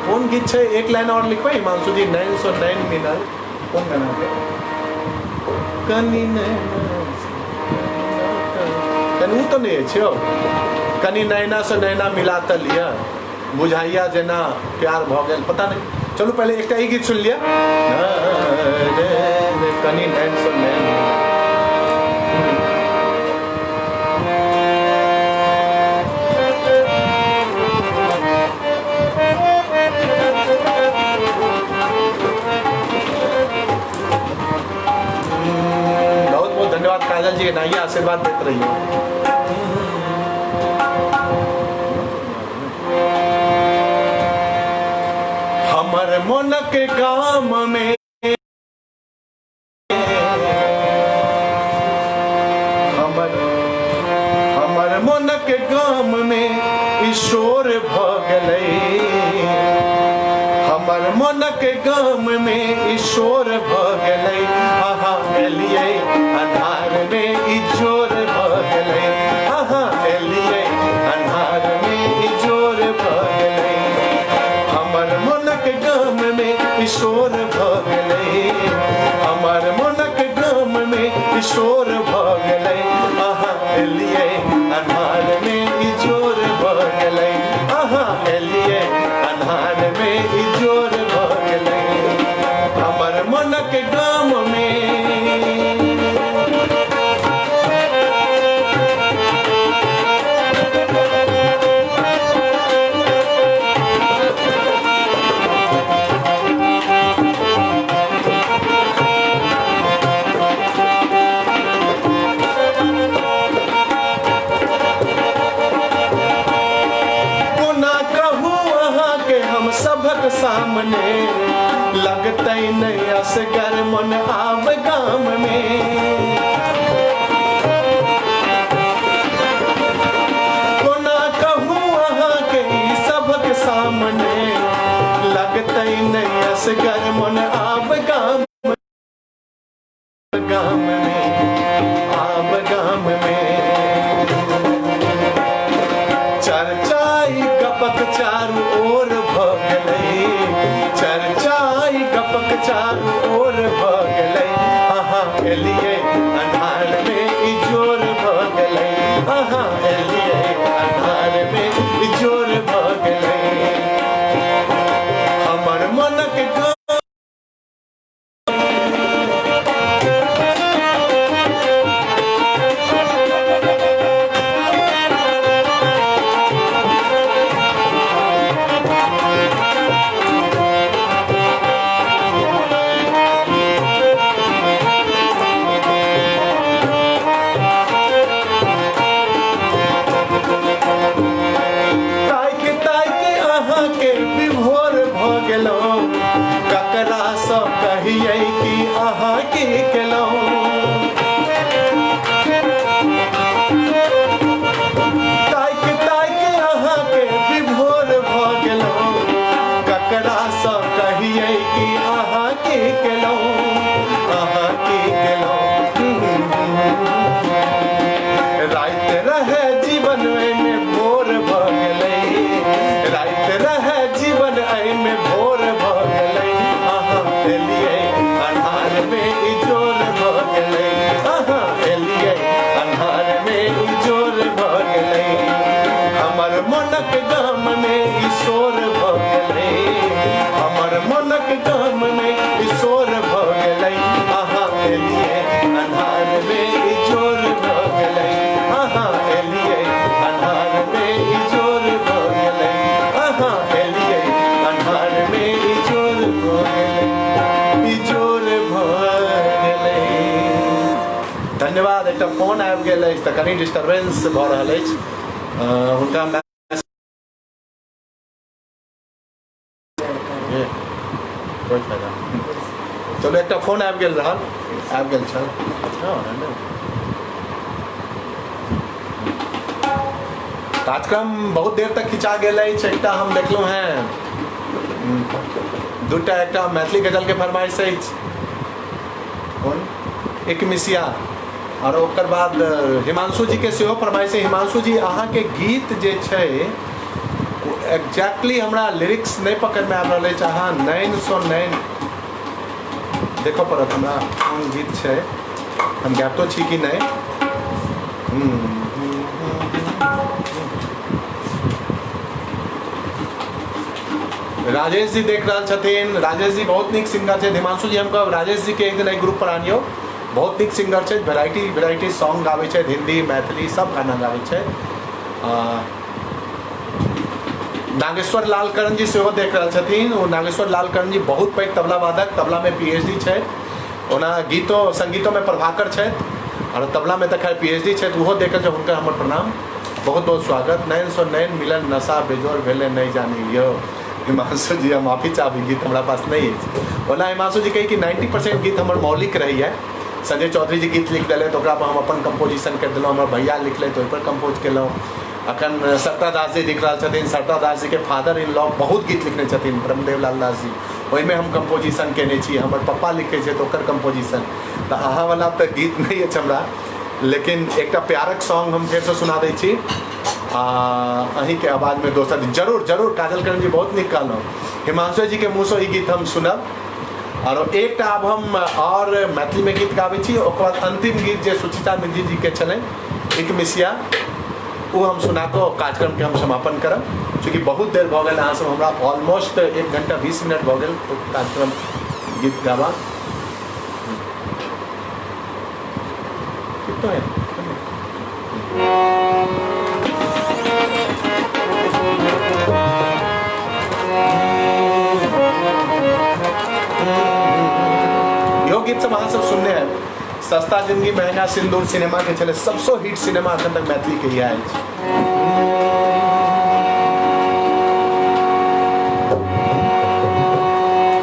[SPEAKER 1] कोन गीत छै? एक लाइन और लिखबै हिमांशु जी। नैन सो नैन मिलल कोन गाना के? कनि नैना कनि, ओ तऽ नहि अछि यौ। कनि नैना से नैना मिला तऽ लिअ, बुझाइया जेना प्यार भऽ गेल, पता नहि। चलू, पहिले एकटा ई गीत सुनि लिअ, कनि नैन सो नैन मिलल। बहुत बहुत धन्यवाद काजल जी, एनाहिए आशीर्वाद देते रहिए। हमर मोनक गाम में, हमर हमर मोनक गाम में ईश्वर भऽ गेलै। हमर मोनक गाम में ईश्वर भऽ गेलै, अहाँ एलियै अन्हार में इजोर भऽ गेलै। अहाँ एलियै अन्हार में इजोर भऽ गेलै। हमर मोनक गाम में ईश्वर भऽ गेलै। हमर मोनक गाम में ईश्वर भऽ गेलै, अहाँ एलियै अन्हार में इजोर भऽ गेलै। अहाँ एलियै अन्हार में इजोर भऽ गेलै। हमर मोनक गाम में। कोना कहू अहाँके हम सभक सामने, लगतै नहि असगर मन आब गाम में। कोना कहू अहाँके ई सभक सामने, लगतै नहि असगर मन आब गाम गाम में, आब गाम में। गपक चारू ओर भऽ गेलै, चर्चा ई गपक चारू ओर भऽ गेलै। अहाँ एलियै अन्हार मे इजोर भऽ गेलै, अहाँ एलियै अन्हार मे इजोर भऽ गेलै। हमर मनक ताकि ताकि अहाँके विभोर भऽ गेलहुँ, ककरासँ कहियै कि अहाँ की केलहुँ। ताकि ताकि अहाँके विभोर भऽ गेलहुँ, ककरासँ कहियै कि अहाँ की केलहुँ, अहाँ की केलहुँ। राति रहै जीवन एहिमे भोर भऽ गेलै, राति रहै जीवन एहिमे भोर भऽ गेलै। अहाँ एलियै अन्हारमे इजोर भऽ गेलै, अहाँ एलियै अन्हारमे इजोर भऽ गेलै। हमर मनक गाममे ई शोर भऽ गेलै, हमर मनक गाममे ई शोर भऽ गेलै। अहाँ एलियै अन्हारमे इजोर भऽ गेलै, अहाँ एलियै अन्हारमे इजोर भऽ गेलै, अहाँ एलियै अन्हारमे इजोर भऽ गेलै, इजोर भऽ गेलै। धन्यवाद। एकटा फोन आबि गेल अछि तऽ कनि डिस्टर्बेंस भऽ रहल अछि। हुनका कोइ फायदा नहि। चलू, एकटा फोन आबि गेल रहल, आबि गेल छल। हँ, हेलो। कार्यक्रम बहुत देर तक खिंचा गेल अछि। एकटा हम देखलहुँ हेँ दूटा, एकटा मैथिली गजलके फरमाइश अछि, कोन एक मिसिया, आओर ओकर बाद हिमांशु जीके सेहो फरमाइश है। हिमांशु जी, अहाँके गीत जे छै ओ एग्जैक्टली हमरा लिरिक्स नहि पकड़मे आबि रहल अछि। अहाँ नैन सो नैन देखऽ पड़त हमरा कोन गीत छै, हम गाबितो छी कि नहि। राजेश जी देख रहल छथिन, राजेश जी बहुत नीक सिंगर छथि। हिमांशु जी, हम कहब राजेश जी के एक दिन एहि ग्रुप पर आनियौ, बहुत नीक सिंगर छथि, वेराइटी वेराइटी सॉन्ग गाबै छथि, हिंदी मैथिली सब गाना गाबै छथि। नागेश्वर लाल करण जी सेहो देख रहल छथिन। ओ नागेश्वर लाल करण जी बहुत पैघ तबला वादक, तबला में पी एच डी छथि, ओना गीतो संगीतो में प्रभाकर छथि और तबला में तऽ खैर पी एच डी छथि, ओहो देख रहल छथि, हुनकर हमर प्रणाम, बहुत बहुत स्वागत। नयन सो नयन मिलन नशा बेजोर भेलै नहि जानी यौ। हिमांशु जी, हम माफी चाहब, ई गीत हमरा पास नहि अछि। ओना हिमांशु जी कही कि 90% गीत हमर मौलिक रहैए। संजय चौधरी जी गीत लिख देलथि, ओकरा पर हम अपन कंपोजिशन करि देलहुँ, हमर भैया लिखलथि ओहिपर कंपोज केलहुँ। अखन सरिता दास जी लिख रहल छथिन, सरिता दास जी के फादर इन लॉ बहुत गीत लिखने छथिन ब्रह्मदेव लाल दास जी, ओहिमे हम कंपोजिशन केने छी। हमर पप्पा लिखै छथि ओकर कंपोजिशन। तऽ अहाँवला तऽ गीत नहि अछि हमरा, लेकिन एकटा प्यारक सॉन्ग हम फेरसँ सुना दै छी आ अहीँके आवाजमे दोसर दिन। जरूर जरूर काजल करण जी, बहुत नीक कहलहुँ। हिमांशु जीके मुँहसँ ई गीत हम सुनब। आओर एकटा आब हम आओर मैथिलीमे गीत गाबै छी, ओकर बाद अन्तिम गीत जे सुचिता निधि जीके छलनि एक मिसिया, ओ हम सुना कऽ कार्यक्रमके हम समापन करब, चूँकि बहुत देर भऽ गेल अहाँ सब हमरा ऑलमोस्ट 1 घंटा 20 मिनट भऽ गेल कार्यक्रम गीत गाबा। कितना है? इहो गीत सब अहाँ सब सुनने हैं। सस्ता जिंदगी महंगा सिंदूर सिनेमा के छलै, सबसँ हिट सिनेमा अखन तक मैथिली के इएह अछि।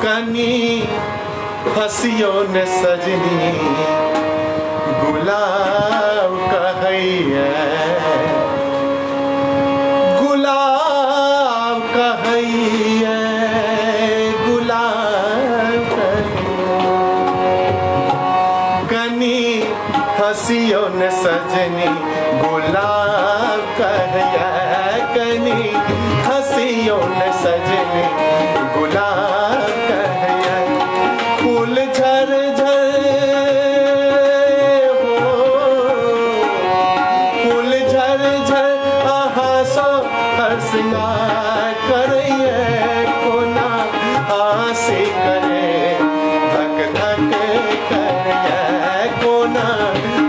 [SPEAKER 1] कनी हसियो ने सजनी गुलाब कहैया, गुलाब कहैया, गुलाब कहैया। कनी हसियो ने सजनी गुलाब कहैया, कनी हसियो श्रृंगार करैया कोना हंसी करे धक धक करैया कोना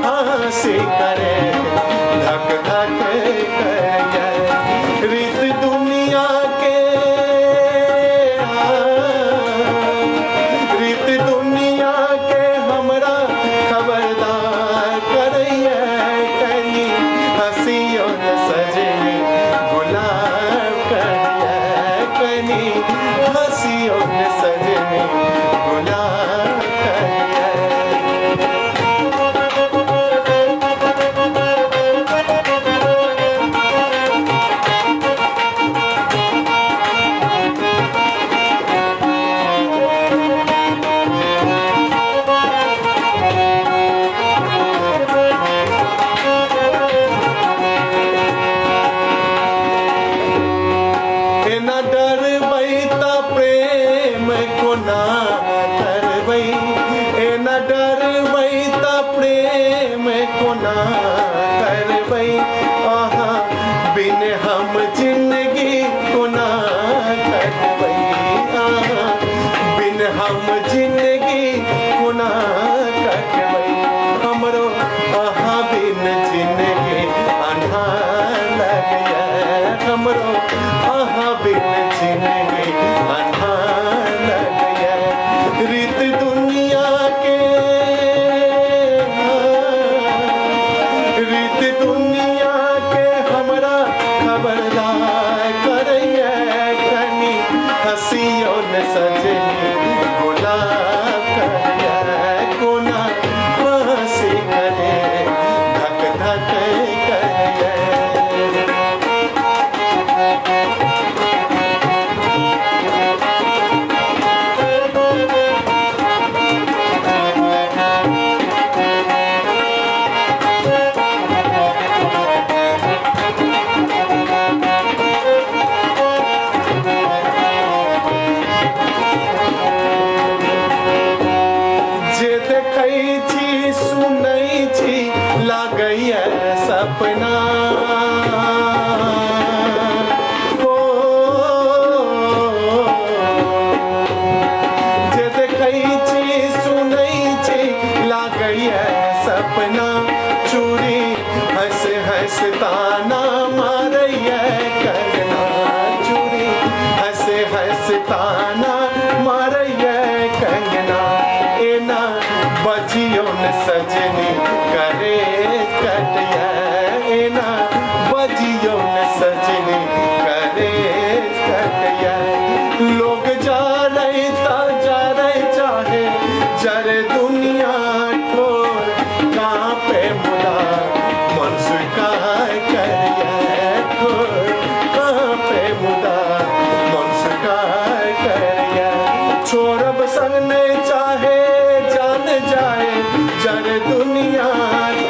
[SPEAKER 1] हंसी करे धक धक करैया रीत दुनिया के रीत दुनिया के हमरा खबरदार करैया कनी हंसियो न सजनी गुलाब करैया कनी हंसियो न सजनी गुलाब करैया। एना डरबै त प्रेम कोना करबै एना डरबै त प्रेम कोना करबै अहाँ बिन हम जिंदगी कोना कटबै अहाँ बिन हम जिंदगी कोना कटबै हमरो अहाँ बिन जिंदगी अन्हार लगैया हमरो अहाँ बिन जिंदगी अन्हार लगैया रीत दुनिया के रीत दुनिया के हमरा खबरदार करैया कनी हंसियो न सजनी गुलाब करैया कोना हंसी करे धक धक करैया। जे देखै छी सुनै छी लागैया सपना ओ जे देखै छी सुनै छी लागैया सपना चूड़ी हंस हंस ताना मारैया कंगना चूड़ी हंस हंस ताना मारैया कंगना एना बजियो न सजनी करे कटिया एना बजियो न सजनी करे कटिया लोग जा रहे ता जा रहे चाहे जरे दुनिया ठोर कांपे मुदा मन स्वीकार करिया ठोर कांपे मुदा मन स्वीकार करिया छोड़ब संग नहीं चाहे जान जाए जर दुनिया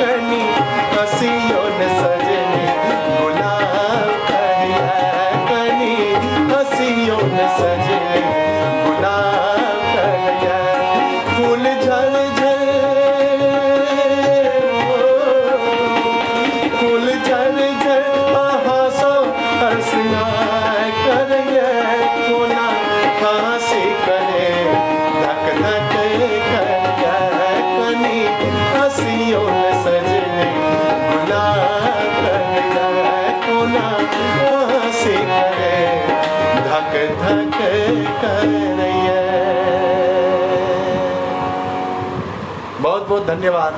[SPEAKER 1] कनी हंसियो न सजनी गुलाब करिया कनी हंसियो न सजनी गुलाब करिया फूल झर झर फूल झर झर आहा सो हर श्रृंगार करैया कोना हंसी करे धक धक करैया कनी हंसियो न सजनी गुलाब करैया कोना हंसी करे धक धक करैया। बहुत बहुत धन्यवाद।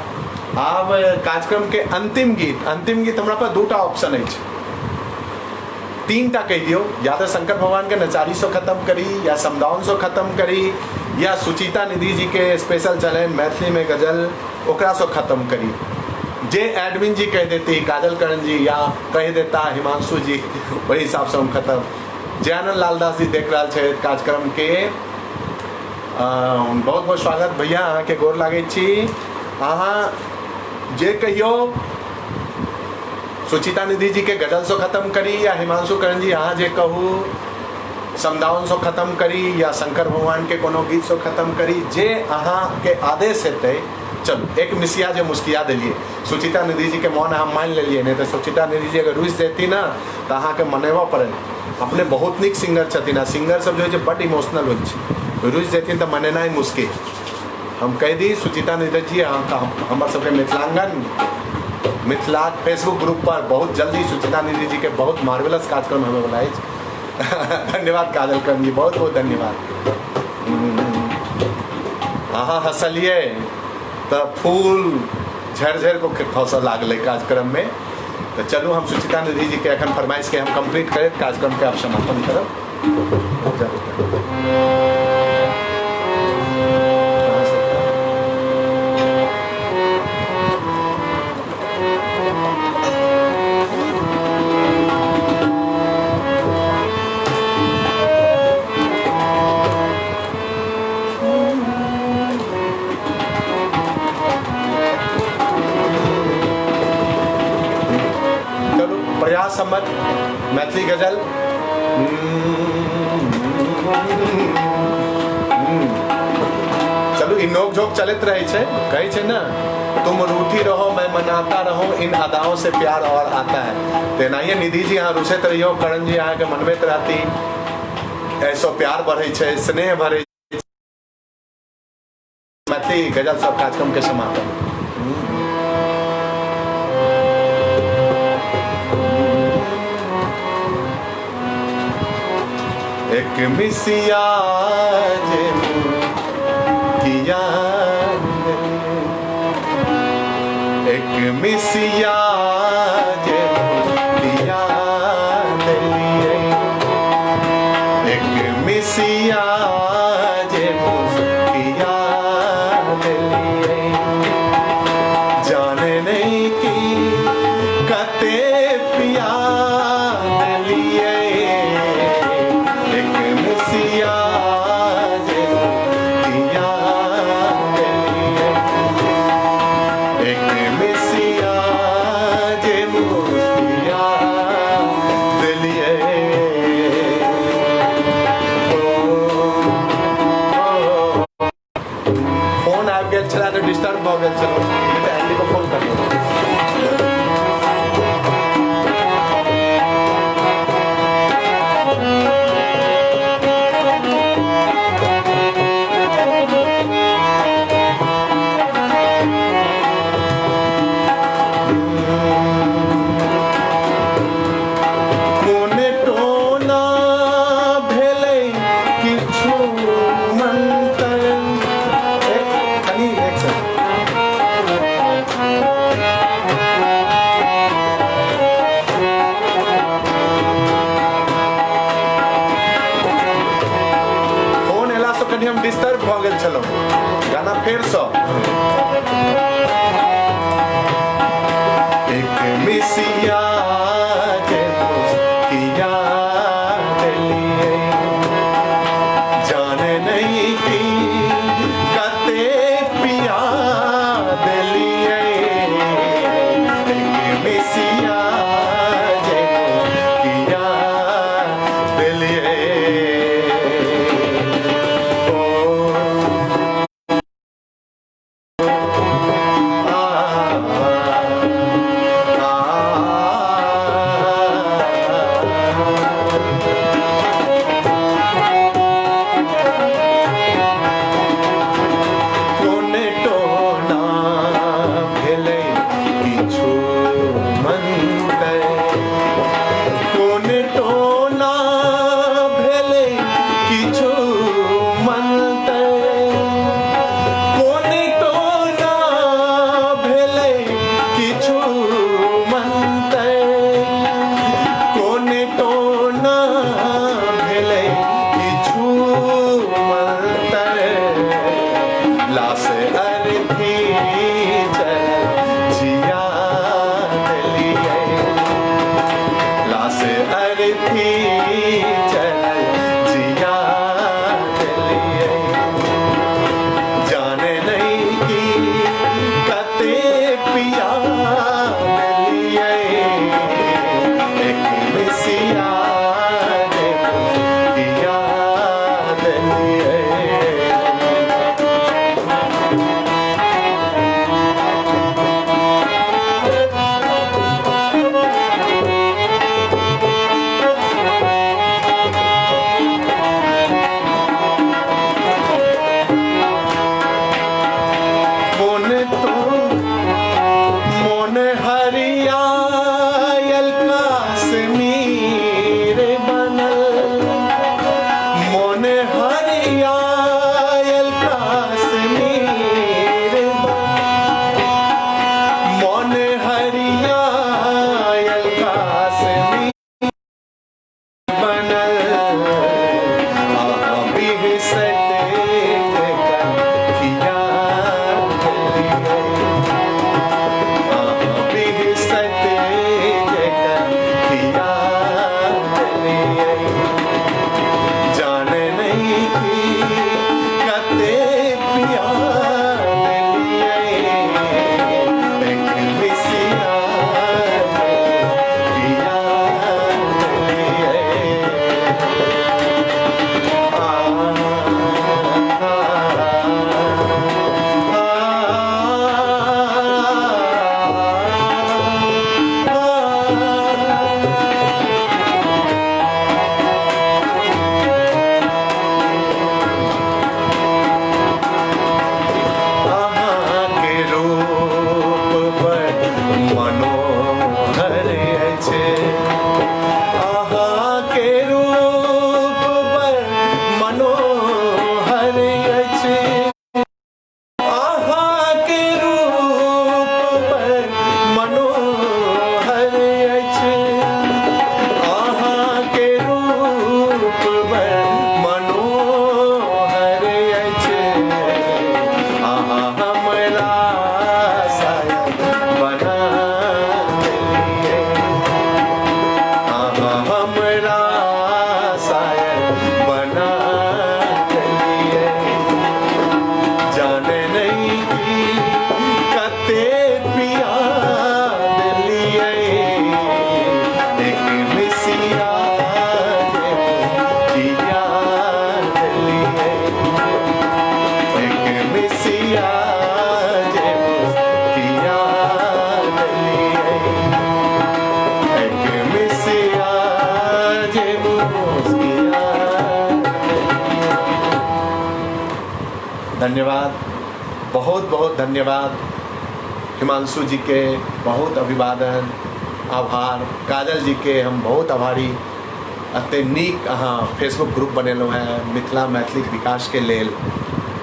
[SPEAKER 1] आब कार्यक्रम के अंतिम गीत, अंतिम गीत हमरा पास दूटा ऑप्शन अछि, तीन टा कहि दियौ, या तऽ शंकर भगवान के नचारी से खत्म करी, या समदाउन से खत्म करी, या सुचिता निधि जी के स्पेशल चलन मैथिली में गजल ओकरा से खत्म करी। जे एडमिन जी कह देती, काजल करण जी, या कह देता हिमांशु जी, वही हिसाब से हम खत्म। जयानंद लालदास जी देख रहा छथि कार्यक्रम के, बहुत बहुत स्वागत भैया, अहाँके गोर लागै छी। अहाँ जे कहियौ, सुचिता निधि जी के गजल से खत्म करी, या हिमांशु करण जी अहाँ जे कहू समदाउन से खत्म करी, या शंकर भगवान के कोनो गीत से खत्म करी, जे अहाँ के आदेश हेतै चलू एक मिसिया जे मुस्किया देलियै सुचिता निधि जी के मौन अहाँ मानि लेलियै, नहि तऽ सुचिता निधि जी अगर रुसि जेती ने तऽ अहाँके मनेबऽ पड़त। अपने बहुत नीक सिंगर छथिन आ सिंगर सब जे होइ छै बड्ड इमोशनल होइ छै, रुसि जेथिन तऽ मनेनाइ मुश्किल। हम कहि दी सुचिता निधि जी अहाँके हमर सबके मिथिलांगन मिथिलाक फेसबुक ग्रुप पर बहुत जल्दी सुचिता निधि जी के बहुत मार्वेलस कार्यक्रम होबयवला अछि। धन्यवाद काजल कर्ण जी, बहुत बहुत धन्यवाद। अहाँ हँसलियै तऽ फूल झरि झरि कऽ खसऽ लागलै कार्यक्रम में। तऽ चलू हम सुचिता निधि जी के एखन फरमाइश के हम कंप्लीट करैत कार्यक्रम के आब समापन करब। चलू प्रयास हमर मैथिली गजल। चलू ई नोक झोंक चलैत रहै छै, कहै छै ने तुम रूठी रहो मैं मनाता रहूं, इन अदाओं से प्यार और आता है। तेनाहिए निधि जी अहाँ रुसैत रहियो, करण जी अहाँके मनबैत रहती, ऐसो प्यार बढ़ै छै, स्नेह बढ़ै छै। मैथिली गजल सब कार्यक्रम के समापन। एक मिसिया जे किया, एक मिसिया जे किया देलियै, एक मिसिया जे किया देलियै, जाने नहीं की कते पिया देलियै, एक मिसिया जे किया देलियै, एक मिसिया जे मुस्किया देलियै। फोन आबि गेल छलै तऽ डिस्टर्ब भऽ गेल छलहुँ, नहि तऽ एंडी को फोन कर। कोन टोना भेलै किछु मंतर, एक कनि एक सेकंड। फोन एलासँ कनि हम डिस्टर्ब भऽ गेल छलहुँ। गाना फेरसँ। एक मिसिया जे मुस्किया देलियै, जाने नहीं की कते पिया देलियै, एक मिसिया जे मुस्किया देलियै। ओ आ आ कोन टोना भेलै किछु मंतर, कोन टोना भेलै किछु मंतर, कोन टोना भेलै किछु मंतर, कोन टोना भेलै किछु मंतर, लाश अर्थी चलल जिया देलियै, लाश अर्थी चलल जिया देलियै, जाने नहीं की कते पिया देलियै, एक मिसिया जे किया देलियै। धन्यवाद, बहुत बहुत धन्यवाद। हिमांशु जी के बहुत अभिवादन, आभार। काजल जी के हम बहुत आभारी। एते नीक अहाँ फेसबुक ग्रुप बनेलहुँ हेँ मिथिला मैथिलीके विकासके लेल,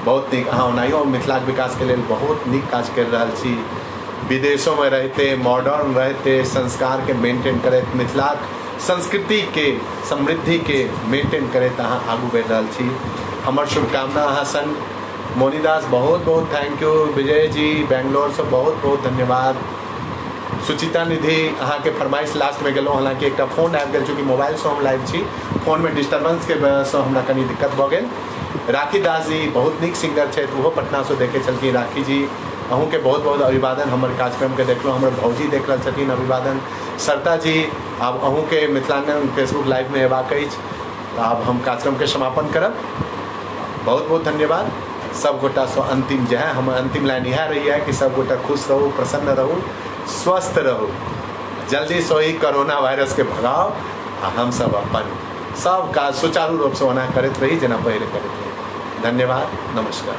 [SPEAKER 1] बहुत नीक। अहाँ ओनाहियो मिथिलाके विकासके लेल बहुत नीक काज करि रहल छी। विदेशोमे रहिते, मॉडर्न रहिते, संस्कारके मेंटेन करैत, मिथिलाक संस्कृतिके समृद्धिके मेंटेन करैत अहाँ आगू बढ़ि रहल छी। हमर शुभकामना अहाँ संग। मोनी दास बहुत बहुत thank you. Vijay ji बेंगलोरसँ बहुत बहुत धन्यवाद। सुचिता निधि अहाँके फरमाइश लास्टमे गेलहुँ, हालाँकि एकटा फोन आबि गेल, चूँकि मोबाइलसँ हम लाइव छी, फोनमे डिस्टर्बेंसके वजहसँ हमरा कनि दिक्कत भऽ गेल। राखी दास जी बहुत नीक सिंगर छथि, ओहो पटनासँ देखै छलखिन। राखी जी अहूँके बहुत बहुत अभिवादन, हमर कार्यक्रमके देखलहुँ। हमर भौजी देख रहल छथिन, अभिवादन। सरता जी आब अहूँके मिथिलांगन फेसबुक लाइवमे अयबाक अछि, तऽ आब हम कार्यक्रमके समापन करब। बहुत बहुत धन्यवाद सब गोटासँ। अंतिम जे है, हमर अंतिम लाइन इएह रहैए कि सब गोटा खुश रहू, प्रसन्न रहू, स्वस्थ रहू, जल्दीसँ ई कोरोना वायरसके भगाउ आ हमसब अपन सब काज सुचारू रूपसँ ओना करैत रही जेना पहिले करैत रही। धन्यवाद, नमस्कार।